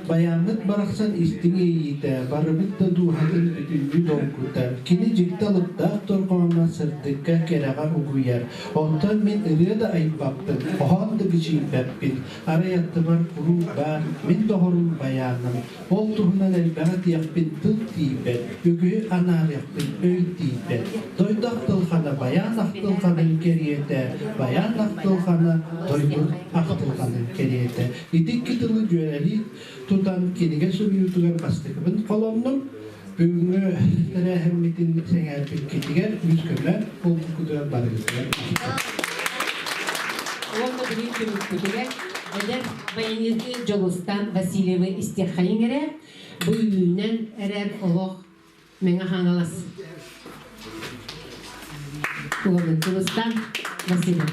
Байааммыт барахсан истиҥ иэйиитэ, барыбыт да дууһатын бүтүннүү долгутар. Кини дьикти алыптаах дорҕооно сырдыкка, кэрэҕэ угуйар. Онтон мин ырыа да айбаппын, хоһоон да бичийбэппин. Арай аттыбар куруук баар мин доҕорум байааным. Ол туһунан элбэҕи этиэхпин тыл тиийбэт, үгүһү анаарыахпын өй тиийбэт. Дойду ахтылҕана байаан ахтылҕанын кэриэтэ, байаан ахтылҕана дойду ахтылҕанын кэриэтэ. Ити икки тылы дьүөрэлии тутан кинигэ суруйуутугар бастакыбын холоннум. Бүгүҥҥү тэрээһиммитин сэҥээрбиккитигэр күүс-көмө буолбуккутугар барыгытыгар Уонна билигин түмүкпүтүгэр эдэр баяниты Дьулустан Васильевы истиэххэйиҥ эрэ. Бу үүнэн эрэр олох Мэҥэ Хаҥалас уолун Дьулустан Васильев.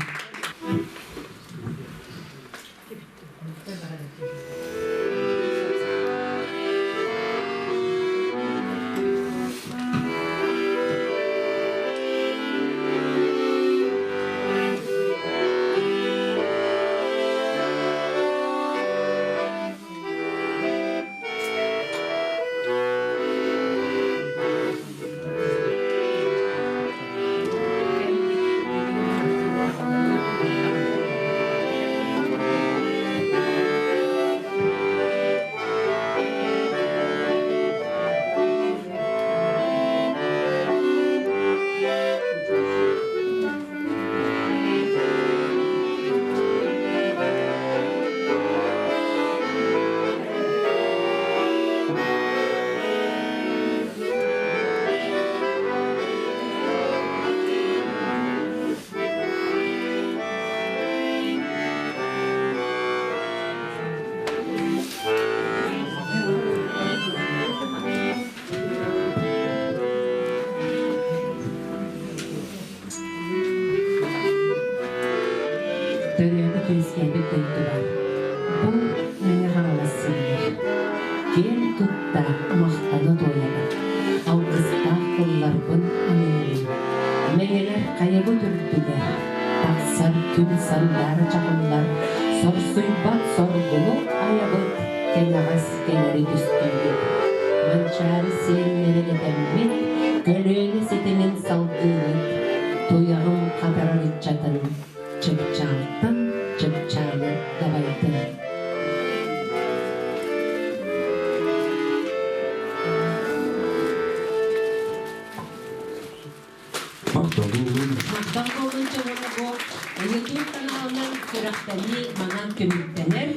Төрөөбүт үөскээбит дойдубар бу Мэҥэ Хаҥалас сиригэр киэн тутта махтана туойабын, алгыстаах тылларбын аныыбын. Мэҥэлэр хайабыт үрдүгэр тахсар күн сандаара чаҕыллар, сорсуйбат соргуну айабыт, кэнэҕэс кэлэри түстүүбүт. Манчаары сиэннэрин этэммит, көлүөнэ ситимин салгыыбыт, туйаҕым хатарар ыччатын чыпчаалтан чыпчаалы дабайдын. Махтал буолун. Махтал буолун чоҕуна бу YouTube каналынан сүрэхтэнии манан түмүктэнэр.